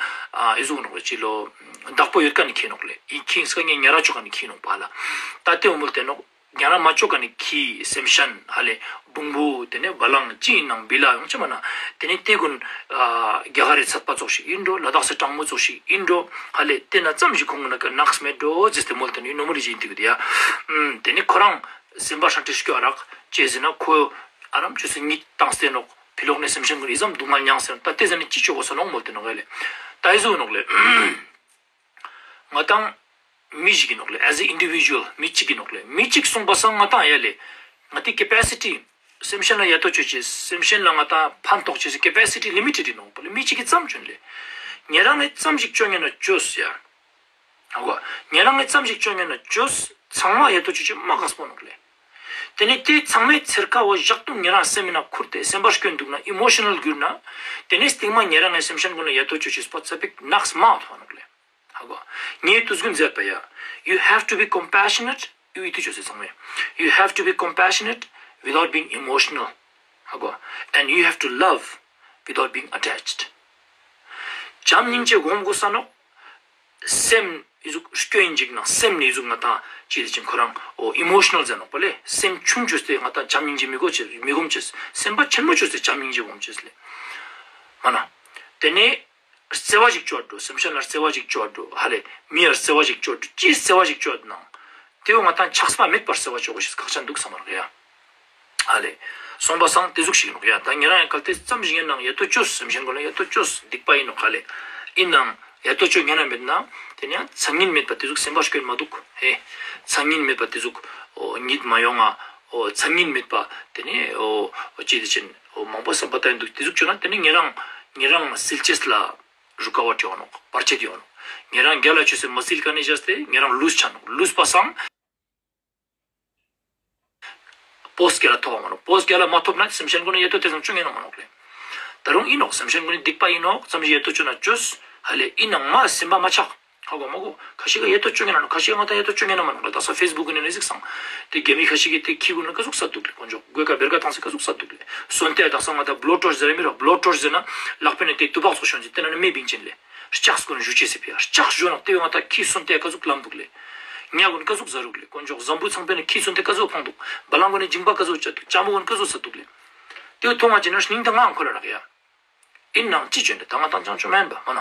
ཨི་ཟུག་ནོག་ལེ། ཅི་ལོ་བདག་པོ་ཡོད་ཀ་ནི་ཁྱི་ནོག་ལེ། ཡི་ཁྱི་ཉིས་ཀ་ངའི་ཉེ་ར་ཅོ་ཀ་ནི་ཁྱི་ནོག་པ་ལ། ད་ཏེ་འོ་མོལ་ཏེ་ནོག་ཉེ་ར་མ་ཅོ་ཀ་ནི་ཁྱི་སེམས་ཅན་ཧ་ལེ། བོང་བུ་ཏེ་ནེ་བ་ལང་ཅི་ཨིན་ནང་བི་ལ་ཡོང་ཅེས་མ་ན། ཏེ་ནེ་ཏེ་གུན་ཨ་རྒྱ་གར་རི་ཚད་པ་ཙོགས་ཤིག་ཨིན་འགྲོ། ལ་དྭགས་སི་གྲང་མོ་ཙོགས་ཤིག་ཨིན་འགྲོ། ཧ་ལེ་ཏེ་ན་ཙམ་ཞིག་ཁོང་གུན་ན་ཀ་ནགས་མེད་འགྲོ་ཟེར་ཏེ་མོལ་ཏེ་ནི་ནོ་མོ་རི་ཅིག་ཨིན་ཏེ་གུ་ཏེ་ཡ། ཨམ་ཏེ་ནེ་ཁོ་རང་སེམས་པ་ཧྲ་ཏེ་སྐྱོ་རག་ཅེས་ཟེར་ན་ཁོ་ཨ་རམ་ཅོས་སེ་ཉིད་ཏང་སྟེ་ནོག་ཕི་ལོག་ནེ་སེམས་ཅན་གུན་ཨི་ཙམ་སྡུག་བསྔལ་མྱངས་ཟེར་ན་ད་ཏེ་ཟ་ནེ་ཅི་ཅོ་གོས་ས་ནོག་མོལ་ཏེ་ནོག་ཧ་ལེ། ད་ཨི་ཟུག་ནོག་ལེ། ང་ཏང་མི་ཞིག་ཨིན་ནོག་ལེ། as a individual མི་གཅིག་ཨིན་ནོག་ལེ། མི་གཅིག་སོང་པ་སང་ང་ཏང་ཡ་ལེ། ང་ཏི་ཀེ་པེ་སི་ཊི་སེམས་ཅན་ལ་ཡ་ཏོ་ཅོ་ཅེས་སེམས་ཅན་ལ་ང་ཏང་ཕན་ཐོགས་ཅེས་སི་ཀེ་པེ་སི་ཊི་ལི་མི་ཊེཌ་ཨིན་ནོག་པ་ལེ། མི་གཅིག་གི་ཙམ་ཅོ་ལེ། ཉེ་རང་ངི་ཙམ་ཞིག་ཅོ་ཉན་ན་ཅོས་ཡ། ཧ་གོ། ཉེ་རང་ངི་ཙམ་ཞིག་ཅོ་ཉན་ན་ཅོས། ཚང་མ་ཡ་ཏོ་ཅོ་ཅེས་མ་ཁག་པོ་ནོག་ལེ། ཏེ་ནེ་ཏེ་ཚང་མའི་ཚེར་ཁ་བོ་ཞག་ཏུ་ཉེ་རང་སེམས་མི་ན་ཁུར་ཏེ་སེམས་པ་སྐྱོན་དུག་ན་ཨི་མོ་ཤ་ནལ་གྱུར་ན། ཏེ་ནེ་སྟིང་མ་ཉེ་རང་ངི་སེམས་ཅན་གུན་ལ་ཡ་ཏོ་ཅོ་ཅེས་པོ་ཙ་པིག་ནགས་མ་ཐོང་ནོག་ལེ། ཧ་གོ། ངའི་དུས་རྒྱུན་ཟེར་པ་ཡ། You have to be compassionate. ཡུ་ཡི་དུ་ཅོ་སེ་ཚང་མས། You have to be compassionate without being emotional. ཧ་གོ། And you have to love without being attached. བྱམས་སྙིང་རྗེ་སྒོམ་གོས་ས་ནོག་སེམས་ཨི་ཟུག་སྐྱོན་ཅིག་ན་སེམས་ནི་ཨི་ཟུག་ང་ཏང་ཅི་ལེ་ཅིན་ཁོ་རང་འོ་ཨི་མོ་ཤ་ནལ་ཟེར་ནོག་པ་ལེ། སེམས་ཆུང་ཅོས་ཏེ་ང་ཏང་བྱམས་སྙིང་རྗེ་མི་གོ་ཅེས་མི་སྒོམ་ཅེས། སེམས་པ་ཆེན་མོ་ཅོས་ཏེ་བྱམས་སྙིང་རྗེ་སྒོམ་ཅེས་ལེ། མ་ན། ཏེ་ནེ་བརྩེ་བ་ཞིག་ཅོ་འགྲོ། སེམས་ཅན་ལ་བརྩེ་བ་ཞིག་ཅོ་འགྲོ། ཧ་ལེ། མི་ཡ་བརྩེ་བ་ཞིག་ཅོ་འགྲོ། ཅི་བརྩེ་བ་ཞིག་ཅོ་ནང་། ཏེ་བོ་ང་ཏང་ཆགས་པ་མེད་པར་བརྩེ་བ་ཅོ་གོས་ཤེས་ཁག་ཅན་དུག་སམ་མ་རག་ཡ། ཧ་ལེ། སོང་པ་སང་ཏེ་ཟུག་ཞིག་ནོག་ཡ། ད་ཉེ་རང་ཡ་གལ་ཏེ་ཙམ་ཞིག་ཡིན་ནང་ཡ་ཏོ་ཅོས། སེམས་ཅན་གུན་ལ་ཡ་ཏོ་ཅོས། སྡིག་པ་ཡིན་ནོག་ཧ་ལེ། ཡིན་ནང་ཡ་ཏོ་ཅོ་ཉན་ན་མེད་ན། ཏེ་ནེ་ཡང་མཚན་ཉིད་མེད་པ་ཏེ་ཟུག་སེམས་པ་སྐྱོན་མ་དུག་ཧེ། མཚན་ཉིད་མེད་པ་ཏེ་ཟུག་འོ་ཉིད་མ་ཡོང་ང་། འོ་མཚན་ཉིད་མེད་པ་ཏེ་ནེ་འོ་ཅི་ཏེ་ཅན་འོ་མང་པོ་སེམས་པ་ཏང་དུག་ཏེ་ཟུག་ཅོ་ན་ཏེ་ནེ་ཉེ་རང་ཉེ་རང་སིལ་ཅེས་ལ་རུ་ཀ་བ་ཏེ་ཡོང་ནོག་བར་ཆད་ཡོང་ནོག་ཉེ་རང་རྒྱལ་ལ་ཅོས་སེ་མ་སིལ་ཁན་ནི་བྱས་ཏེ་ཉེ་རང་ལུས་ཆ་ནོག་ལུས་པ་སང་། བོས་རྒྱལ་ལ་ཐོབ་པ་མ་ནོག་བོས་རྒྱལ་ལ་མ་ཐོབ་ན་སེམས་ཅན་གུན་ནི་ཡ་ཏོ་ཏེ་ཙམ་ཅོ་ཉན་ན་མ་ནོག་ལེ། ད་རུང་ཨིན་ནོག་སེམས་ཅན་གུན་ནི་སྡིག་པ་ཨིན་ནོག་ཙམ་ཞིག་ཡ་ཏོ་ཅོ་ན་ཅོས་ཧ་ལེ། ཨིན་ནའང་མ་སེམས་པ་མ་ཆགས། ཧ་གོ་མ་གོ། ཁ་ཤས་ཀ་ཡ་ཏོ་ཅོ་ཉན་ན་ནོག་ཁ་ཤས་ཀ་ང་ཏང་ཡ་ཏོ་ཅོ་ཉན་ན་མ་ནོག་ལ། ད་ས་ཕེས་བུག་གུན་ནི་གཟིགས་སང་། དེ་རྒྱ་མི་ཁ་ཤས་ཀི་དེ་ཁྱི་གུན་ནི་ཀ་ཟུག་ས་དུག་ལེ། དཀོན་མཆོག་གོས་ཀ་བེར་ཀ་ཏང་སེ་ཀ་ཟུག་ས་དུག་ལེ། སོན་ཏེ་ད་ས་ང་ཏང་བློ་ཊོར་ཟེར་མི་ར་བློ་ཊོར་ཟེར་ན་ལག་པེ་ནེ་དེ་ཏུ་པག་ཙོགས་ཤོན་ཅིག་དེ་ན་ནི་མེ་བིང་ཅན་ལེ། ལྕགས་གུན་ཞུ་ཅེས་སི་ཕི་ཡ་ལྕགས་ཞོན་ནོག་དེ་བོ་ང་ཏང་ཁྱི་སོན་ཏེ་ཀ་ཟུག་ལམ་དུག་ལེ། ཉ་གུན་ཀ་ཟུག་ཟ་རུག་ལེ། དཀོན་མཆོག་ཟམ་བུ་ཚང་པེ་ནེ་ཁྱི་སོན་ཏེ་ཀ་ཟུག་ཕང་དུག་བ་ལང་གུན་ནི་ཇིང་པ་ཀ་ཟུག་ཅ་དུག་ལྕམ་མོ་གུན་ཀ་ཟུག་ས་དུག་ལེ། དེ་བོ་ཐོང་ང་ཅི་ན་སྙིང་ཏ་ངའང་ཁོ་ལ་རག་ཡ། ཨིན་ནའང་ཅི་ཅོ་ནི་ད་ང་ཏང་ཅང་ཅོ་མེན་པ་མ་ན།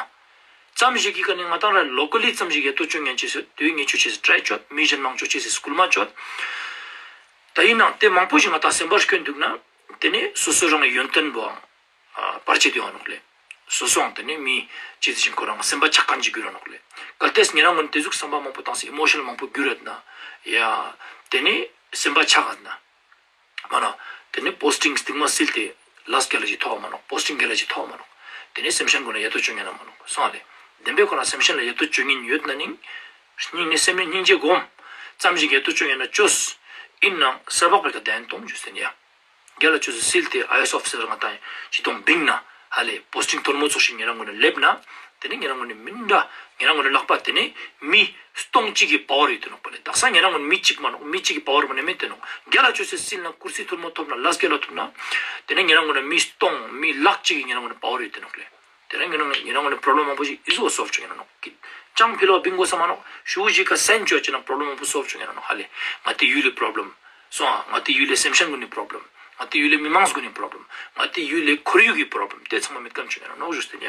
ཙམ་ཞིག་གི་ཀ་ནེ་ང་ཏང་ར་ལོ་ཀལ་ལི་ཙམ་ཞིག་ཡ་ཏོ་ཅོ་ཉན་ཅེས་སི་དུས་ངེས་ཅོ་ཅེས་སི་ཊྲའི་ཅོ། མི་ཞན་མང་ཅོ་ཅེས་སི་སྐུལ་མ་ཅོ། ད་ཨིན་ནའང་དེ་མང་པོ་ཞིག་ང་ཏང་སེམས་པར་སྐྱོན་དུག་ན། དེ་ནེ་སོ་སོ་རང་གི་ཡོན་ཏན་བོའང་བར་ཆད་དེ་ཡོང་ནོག་ལེ། སོ་སོའང་དེ་ནེ་མི་ཅི་ཟེར་ཞིང་ཁོ་རང་སེམས་པ་ཆགས་མཁན་ཅིག་གྱུར་ར་ནོག་ལེ། གལ་ཏེ་ཉེ་རང་གུན་ནི་དེ་ཟུག་སེམས་པ་མང་པོ་ཏང་སེ་ཨི་མོ་ཤ་ནལ་མང་པོ་གྱུར་རད་ན། ཡ། དེ་ནེ་སེམས་པ་ཆགས་ན། མ་ན། དེ་ནེ་པོ་སི་ཊིང་སྟིང་མ་སིལ་ཏེ་ལས་རྒྱལ་ལ་ཞིག་ཐོབ་མ་ནོག་པོ་སི་ཊིང་རྒྱལ་ལ་ཞིག་ཐོབ་མ་ནོག་དེ་ནེ་སེམས་ཅན་གུན་ལ་ཡ་ཏོ་ཅོ་ཉན་ན་མ་ནོག་སོང་ལེ། བདེན་པའི་ཁོ་རང་སེམས་ཅན་ལ་ཡ་ཏོ་ཅོ་ཉན་ཡོད་ན་ནིང་། སྙིང་ནེ་སེམས་ནེ་སྙིང་རྗེ་སྒོམ། ཙམ་ཞིག་ཡ་ཏོ་ཅོ་ཉན་ན་ཅོས། ཨིན་ནའང་ས་བག་པེ་ཀ་དན་ཏོང་ཇུས་ཏེ་ཡ། རྒྱལ་ལ་ཅོས་སེ་སིལ་ཏེ་ཨའི་ཨེ་ཨེས་ཨོ་ཕི་སར་ང་ཏང་ཅི་ཏོང་བིང་ན། ཧ་ལེ་པོ་སི་ཊིང་ཐོར་མོ་ཙོགས་ཤིག་ཉེ་རང་གུན་ནི་ལེབ་ན། དེ་ནེ་ཉེ་རང་གུན་ནི་མི་འདྲ། ཉེ་རང་གུན་ནི་ལག་པ་དེ་ནེ་མི་སྟོང་གཅིག་གི་པ་ཝར་ཡོད་དེ་ནོག་པ་ལེ། དག་ས་ཉེ་རང་གུན་ནི་མི་གཅིག་མ་ནོག་མི་གཅིག་གི་པ་ཝར་མ་ནེ་མེད་དེ་ནོག་རྒྱལ་ལ་ཅོས་སེ་སིལ་ན་ཀུར་སི་ཐོར་མོ་ཐོབ་ན་ལས་རྒྱལ་ལ་ཐོབ་ན། དེ་ནེ་ཉེ་རང་གུན་ནི་མི་སྟོང་མི་ལག་གཅིག་གི་ཉེ་རང་གུན་ནི་པ་ཝར་ཡོད་དེ་ནོག་ལེ། དེ་རིང་ཉེ་རང་གུན་ནི་པྲོབ་ལེམ་མང་པོ་ཞིག་ཨི་ཟུག་སོལབ་ཅོ་ཉན་ན་ནོག་ཅང་ཕི་ལོག་བིང་གོས་ས་མ་ནོག་ཞུ་ཞིག་ག་སེན་ཅོ་ཅེ་ན་པྲོབ་ལེམ་མང་པོ་སོལབ་ཅོ་ཉན་ན་ནོག་ཧ་ལེ། ང་ཏི་ཡུལ་ལི་པྲོབ་ལེམ། སོང་ང་ཏི་ཡུལ་ལི་སེམས་ཅན་གུན་ནི་པྲོབ་ལེམ། ང་ཏི་ཡུལ་ལི་མི་མང་གུན་ནི་པྲོབ་ལེམ། ང་ཏི་ཡུལ་ལི་ཁོར་ཡུག་གི་པྲོབ་ལེམ། དེ་ཚང་མ་མེད་ཁན་ཅོ་ཉན་ན་ནོག་ཞུས་ཏེ་ཡ།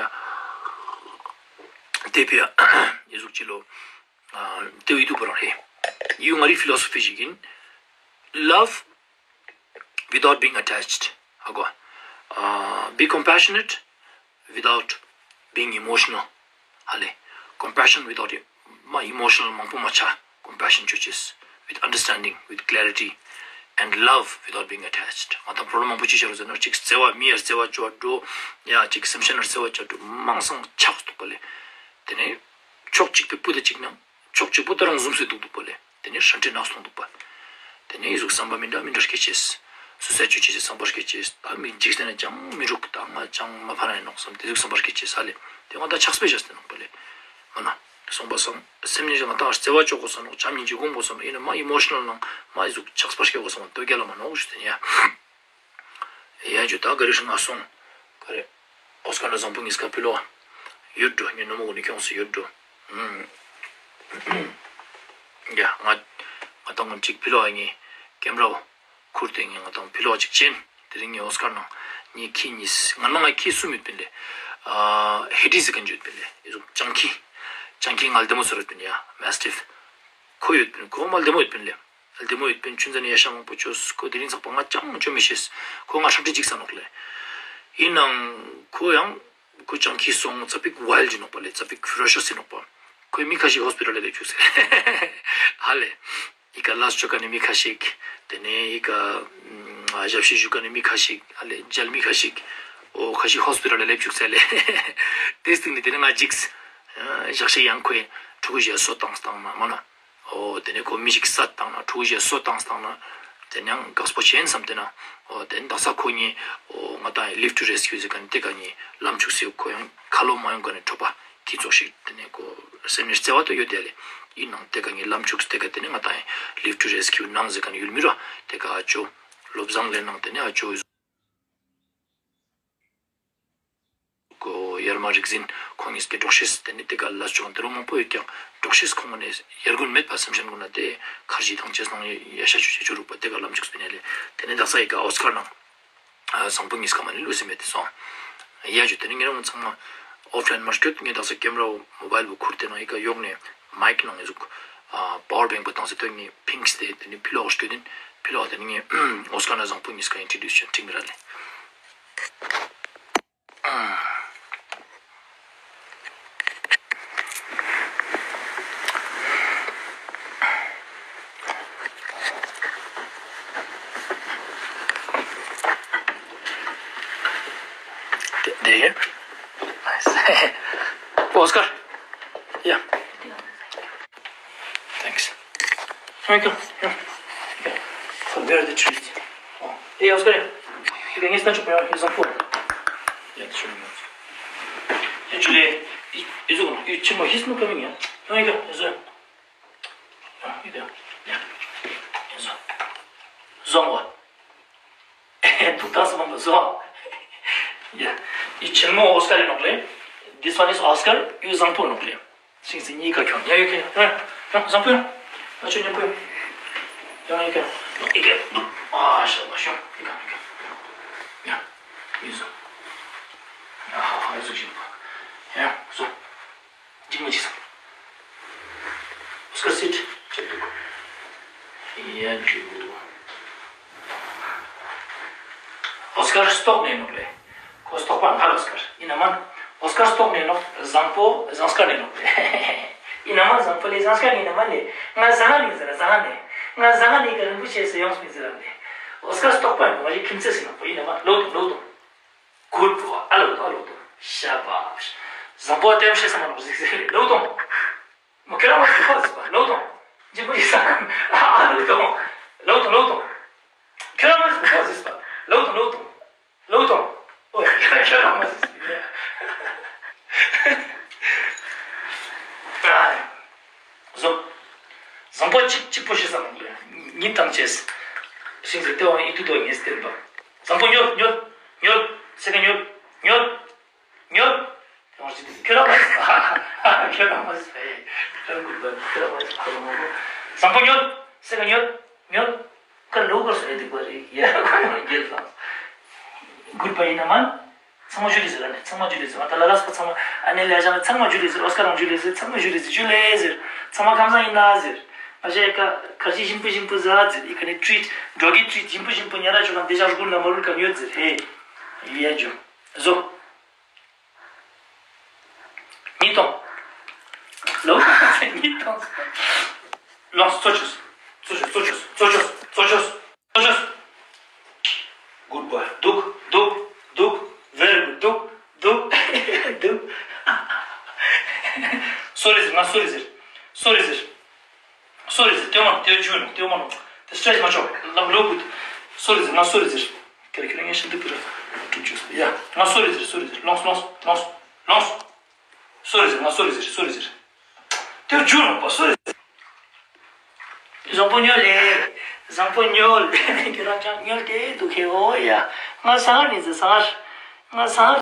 དེ་ཕི་ཡ། ཨི་ཟུག་ཅི་ལོ། དེ་བོ་ཡི་དུ་པོ་རང་རེད། ཡུ་ང་རི་ཕི་ལོ་སོ་ཕི་ཞིག་ཨིན། Love without being attached. ཧ་གོ། Be compassionate without being emotional. ཧ་ལེ། Compassion without མ་ཨི་མོ་ཤ་ནལ་མང་པོ་མ་ཆ། Compassion ཅོ་ཅེས། With understanding, with clarity, and love without being attached. ང་ཏང་པྲོབ་ལེམ་མང་པོ་ཅི་ཆ་རུ་ཟེར་ན་ཅིག་བརྩེ་བ་མི་ཡ་བརྩེ་བ་ཅོ་འགྲོ། ཡ་ཅིག་སེམས་ཅན་ལ་བརྩེ་བ་ཅོ་འགྲོ་མང་སང་ཆགས་དུག་པ་ལེ། དེ་ནེ་ཕྱོགས་གཅིག་པའི་སྤུ་ད་ཅིག་ན། ཕྱོགས་གཅིག་པོ་ད་རང་ཟུམ་སེ་དུག་དུག་པ་ལེ། དེ་ནེ་ཧྲན་ཏེ་ནག་སོང་དུག་པ། དེ་ནེ་ཨི་ཟུག་བསམ་པ་མི་འདྲ་མི་འདྲ་སྐྱེ་ཅེས། སུ་སེ་ཅོ་ཅེས་སི་བསམ་པ་སྐྱེ་ཅེས། ད་མི་འཇིག་རྟེན་ན་ཅང་མི་རུག་ད་ང་ཅང་མ་ཕན་ཨིན་ནོག་བསམ་དེ་ཟུག་བསམ་པ་སྐྱེ་ཅེས་ཧ་ལེ། དེ་ང་ད་ཆགས་པའི་ཞག་སྟེ་ནོག་པ་ལེ། མ་ན། སོང་པ་སང་སེམས་ཉིད་ང་ད་བརྩེ་བ་ཅོ་གོས་ས་ནོག་བྱམས་སྙིང་རྗེ་སྒོམ་གོས་ས་ནོག་ཨིན་ན་མ་ཨི་མོ་ཤ་ནལ་ནང་མ་ཨི་ཟུག་ཆགས་པ་སྐྱེ་གོས་ས་ནོག་དོ་རྒྱལ་ལ་མ་ནོག་ཞུས་ཏེ་ཡ། ཡ་ཇུ་ད་ག་རེ་ཧྲི་ང་སོང་། ག་རེ། ཨོ་སྐར་ན་བཟང་པོ་ཉིས་ཀ་ཕི་ལོག་ཡོད་འགྲོ། ངའི་ནུ་མོ་གུན་ནི་ཁྱོངས་སེ་ཡོད་འགྲོ། ཡ་ང་ང་ཏང་གུན་ཅིག་ཕི་ལོག་ངའི་ཀེམ་ར་བོ་ཁུར་ཏེ་ངའི་ང་ཏང་ཕི་ལོག་ཅིག་ཅན། དེ་རིང་ངའི་ཨོ་སྐར་ནང་ངའི་ཁྱི་ཉིས་ང་ནང་ང་ཁྱི་གསུམ་ཡོད་པིན་ལེ། ཧེ་ཏི་ཟེར་ཁན་ཅིག་ཡོད་པིན་ལེ། ཨི་ཟུག་ཅང་ཁྱི་ཅང་ཁྱི་ང་ལྡེ་མོ་ཟེར་ཡོད་པིན་ཡ་མེ་སི་ཊིཕ། ཁོ་ཡོད་པིན་ཁོ་མ་ལྡེ་མོ་ཡོད་པིན་ལེ། ལྡེ་མོ་ཡོད་པིན་ཆུན་ཚན་ནི་ཡ་ཤ་མང་པོ་ཅོས། ཁོ་དེ་རིང་ཚག་པ་ང་ཅང་ཅོ་མི་ཤེས། ཁོ་ང་ཧྲབ་ཏེ་འཇིགས་ས་ནོག་ལེ། ཨིན་ནའང་ཁོ་ཡང་ཁོ་ཅང་ཁྱི་སོང་ཙ་པིག་ཝའིལ་ཌི་ནོག་པ་ལེ། ཙ་པིག་ཕི་རོ་ཤས་ཨིན་ནོག་པ། ཁོའི་མི་ཁ་ཤིག་ཧོས་པི་ཊལ་ལ་ལེབ་ཅུག་སེ། ཧ་ལེ། ཨི་ཀ་ལས་ཅོ་ཁན་ནི་མི་ཁ་ཤིག་དེ་ནེ་ཨི་ཀ་ཞབས་ཕྱི་ཞུ་ཁན་ནི་མི་ཁ་ཤིག་ཧ་ལེ་མཇལ་མི་ཁ་ཤིག་འོ་ཁ་ཤིག་ཧོས་པི་ཊལ་ལ་ལེབ་ཅུག་སེ་ལེ། དེ་སྟིང་ནེ་དེ་ནེ་ང་འཇིགས། ཞག་ཤིག་ཡང་ཁོའི་ཕྲུ་གུ་ཞིག་གསོད་བཏང་སྟངས་ན་མ་ན། འོ་དེ་ནེ་ཁོ་མི་ཞིག་བསད་བཏང་ན་ཕྲུ་གུ་ཞིག་གསོད་བཏང་སྟངས་ན། དེ་ནེ་ཡང་དགའ་སྤོ་ཆེན་བསམ་དེ་ན། འོ་དེ་ནེ་དག་ས་ཁོ་གཉིས་འོ་ང་ཏང་ལིབ་ཊུ་རེ་སི་ཀིའུ་ཟེར་ཁན་དེ་ཀ་གཉིས་ལམ་ཅུག་སེ་ཁོ་ཡང་ཁ་ལོ་མ་ཡོང་ཁན་ནི་ཁྲོ་པ་ཁྱི་ཙོགས་ཤིག་དེ་ནེ་ཁོ་སེམས་ནེ་བརྩེ་བ་དོ་ཡོད་དེ་ལེ། ཨིན་ནའང་དེ་ཀ་གཉིས་ལམ་ཅུག་སེ་དེ་ཀ་དེ་ནེ་ང་ཏང་ལིབ་ཊུ་རེ་སི་ཀིའུ་ནང་ཟེར་ཁན་ཡུལ་མི་ར་དེ་ཀ་ཨ་ཅོ་ལོབ་ཟང་ལེ་ནང་དེ་ནེ་ཨ་ཅོ། ཁོ་ཡར་མ་རིག་འཛིན་ཁོང་ཉིས་ཀི་འབྲོག་ཤེས་དེ་ནེ་དེ་ཀ་ལས་ཅོ་ཁན་དེ་རུ་མང་པོ་ཡོད་ཀྱང་འབྲོག་ཤེས་ཁོང་ནེ་ཡར་གུན་མེད་པ་སེམས་ཅན་གུན་ན་དེ་ཁར་ཇི་དང་ཅེས་ནང་ཡ་ཤ་ཆུ་ཆེ་ཆུ་རུག་པ་དེ་ཀ་ལམ་ཅུག་སེ་པིན་ལེ། དེ་ནེ་དག་ས་ཨི་ཀ་ཨོ་སྐར་ནང་བཟང་པོ་ཉིས་ཀ་མ་ནེ་ལུས་སེ་མེད་དེ་སོང་། ཡ་ཇུ་དེ་ནེ་ཉེ་རང་ཚང་མ་ཨོཕ་ལའིན་མ་སྐྱོད། ངས་དག་ས་ཀེམ་ར་བོ་མོ་བའིལ་བོ་ཁུར་ཏེ་ནང་ཨི་ཀ་ཡོག་ནེ་མའིཀ་ནང་ཨི་ཟུག་པ་ཝར་བེང་པོ་བཏང་སེ་དོན་ངས་ཕིངས་ཏེ་དེ་ནེ་ཕི་ལོག་སྐྱོད་དེ་ཕི་ལོག་དེ་ནེ་ངས་ཨོ་སྐར་ན་བཟང་པོ་ཉིས་ཀ་ཨིན་ཊྲོ་ཌིའུས་ཅོ་ཁྲིང་ར་ལེ། There. Nice. Oscar. Yeah. Thanks. Here you go. Here. Yeah. So where are the trees? Oh. Hey, Oscar. You can get some of your, here's some food. ཡ་ཆུ་ལེ། ཡ་ཆུ་ལེ། ཡ་ཆུ་ལེ། ཡ་ཆུ་མོ་ཧིས་མོ་ཀ་མིང་ཡ། ཡ་ཡ་ཡ་ཟོ། ཡ་ཡ་ཡ་ཡ་ཟོ། ཟོ་མོ། ཏུག་ཏག་སོ་མ་མ་ཟོ། ཡ། ཡ་ཆེན་མོ་ཨོ་སྐར་ཨིན་ནོག་ལེ། This one is Oscar. ཡ་བཟང་པོ་ནོག་ལེ། ཤིང་སི་གཉིས་ཀ་ཁྱོང་། ཡ་ཡ་ཁྱོང་། ཡ་ཡ་བཟང་པོ་ཡ། ཨ་ཆོ་ཉམ་པོ་ཡ། ཡ་ཡ་ཁྱོང་། ཡ་ཡ་ཁྱོང་། ཨ་ཤ་བ་ཤོང་། ཡ་ཡ་ཁྱོང་། ཡ་ཡ་ཟོ། ཨ་ཧ་ཧ་ཟོ་ཤིང་པོ། ཡ་ཟོ། འཇིགས་མ་འཇིགས་སམ། ཨོ་སྐར་སིཊ། ཡ་ཇུ། ཨོ་སྐར་ལྟོགས་ནེ་ནོག་ལེ། ཁོ་ལྟོགས་པ་ང་ལ་ཨོ་སྐར་ཨིན་ན་མན། ཨོ་སྐར་ལྟོགས་ནེ་ནོག། བཟང་པོ་བཟང་སྐར་ནེ་ནོག་ལེ། ཨིན་ན་མན། བཟང་པོ་ལེ་བཟང་སྐར་ནེ་ཨིན་ན་མན་ལེ། ང་བཟང་ང་ནེ་ཟེར་ར་བཟང་ང་ནེ། ང་བཟང་ང་ནེ་ཀ་རིན་པོ་ཆེ་སུ་ཡོངས་མི་ཟེར་ར་ལེ། ཨོ་སྐར་ལྟོགས་པ་ང་ཞིག་ཁྱིམ་མཚེས་སི་ནང་པོ་ཨིན་ན་མན། ལོ་དང་ལོ་དང་། གུཌ་བོ། ཨ་ལོ་དང་ལོ་དང་། ཤ་བ། བཟང་པོ་ལྟད་མོ་ཤེས་ས་མ་ནོག་ཟིག་ཟེར་ལེ། ལོ་དང་། མ་ཁྱོད་རང་མ་ཟིག་ཟེར་པ་ལོ་དང་། ཇི་མོ་ཡིན་ས་ཨ་ལོ་དང་། ལོ་དང་ལོ་དང་། ཁྱོད་རང་མ་ཟིག་ཟེར་པ་ལོ་དང་ལོ་དང་། ལོ་དང་། ཨོ་ཁྱོད་རང་མ་ཟིག་ཟེར་པ། ཟོ། བཟང་པོ་གཅིག་གཅིག་པོ་ཤེས་ས་མ་ལེ། ཉིན་དང་ཆེས། ཤིང་ཟེར་ཏེ་བ་ཡིད་དུ་དོ་ངེས་བསྟན་པ། བཟང་པོ་ཉོལ་ཉོལ་ཉོལ། སེ་ཀ་ཉོལ་ཉོལ། ཉོལ། ཁྱོད་རང་མ་ཟེར། ཁྱོད་རང་མ་ཟེར། ཁྱོད་རང་མ་ཟེར། ཁྱོད་རང་མ་ཟེར། བཟང་པོ་ཉོལ། སེ་ཀ་ཉོལ་ཉོལ་ཉོལ། ཁ་ལོ་གར་སོ་ཡ་དེ་པ་རེད། ཡ་ཁོ་རང་རྒྱལ་ལ། གུཌ་བའི་ཨིན་ན་མན། ཚང་མ་ཇུ་ལེ་ཟེར་ར་ནི། ཚང་མ་ཇུ་ལེ་ཟེར། ང་ད་ལ་ལས་པ་ཚང་མ་ཨ་ནེ་ལེ་ཞང་ཚང་མ་ཇུ་ལེ་ཟེར། ཨོ་སྐར་རང་ཇུ་ལེ་ཟེར། ཚང་མ་ཇུ་ལེ་ཟེར། ཇུ་ལེ་ཟེར། ཚང་མ་ཁམས་བཟང་ཨིན་ན་ཟེར། ང་ཞའི་ཀ་ཁར་ཇི་ཞིམ་པོ་ཞིམ་པོ་ཟ་ཟེར། ཨི་ཀ་ནེ་ཊྲིཊ་འགྲོ་གི་ཊྲིཊ་ཞིམ་པོ་ཞིམ་པོ་ཉ་ར་ཆོ་ག་དེ་ཞག་གུར་ན་མ་རུལ་ཀ་ཉོ་ཟེར། ཧེ། ཡ་ཇོ། ཟོ། ཉིས་སྟོང་། ལོ། ཉིས་སྟོང་། ལོངས། ཙོ་ཅོས། ཙོ་ཅོས། ཙོ་ཅོས། ཙོ་ཅོས། ཙོ་ཅོས། ཙོ་ཅོས། གུཌ་བོའེ། འདུག་འདུག་འདུག very good འདུག་འདུག་འདུག་སོ་རི་ཟེར། ང་སོ་རི་ཟེར། སོ་རི་ཟེར། སོ་རི་ཟེར། ཏེ་མ་ནོག། ཏེ་ཇུ་ནོག། ཏེ་མ་ནོག། ཏེ་སི་ཊེ་ཇི་མ་ཆོག། ལམ་ལོ་གུད། སོ་རི་ཟེར། ང་སོ་རི་ཟེར། ཁྱེར་ཁྱེར་ངས་ཤིན་ཏུ་པིར་ཀྲུག་ཅོས། ཡ། ང་སོ་རི་ཟེར། སོ་རི་ཟེར། ལོངས་ལོངས་ལོངས་ལོངས། སོ་རི་ཟེར། ང་སོ་རི་ཟེར། སོ་རི་ཟེར། ཏེ་ཇུ་ནོག་པ་སོ་རི་ཟེར། བཟང་པོ་ཉོལ་ལེ། བཟང་པོ་ཉོལ། ཁྱོད་རང་ཅང་ཉོལ་ཏེ་འདུག་གེ། འོ་ཡ། ང་སང་ནི་ཟེར་སང་ང་སང་།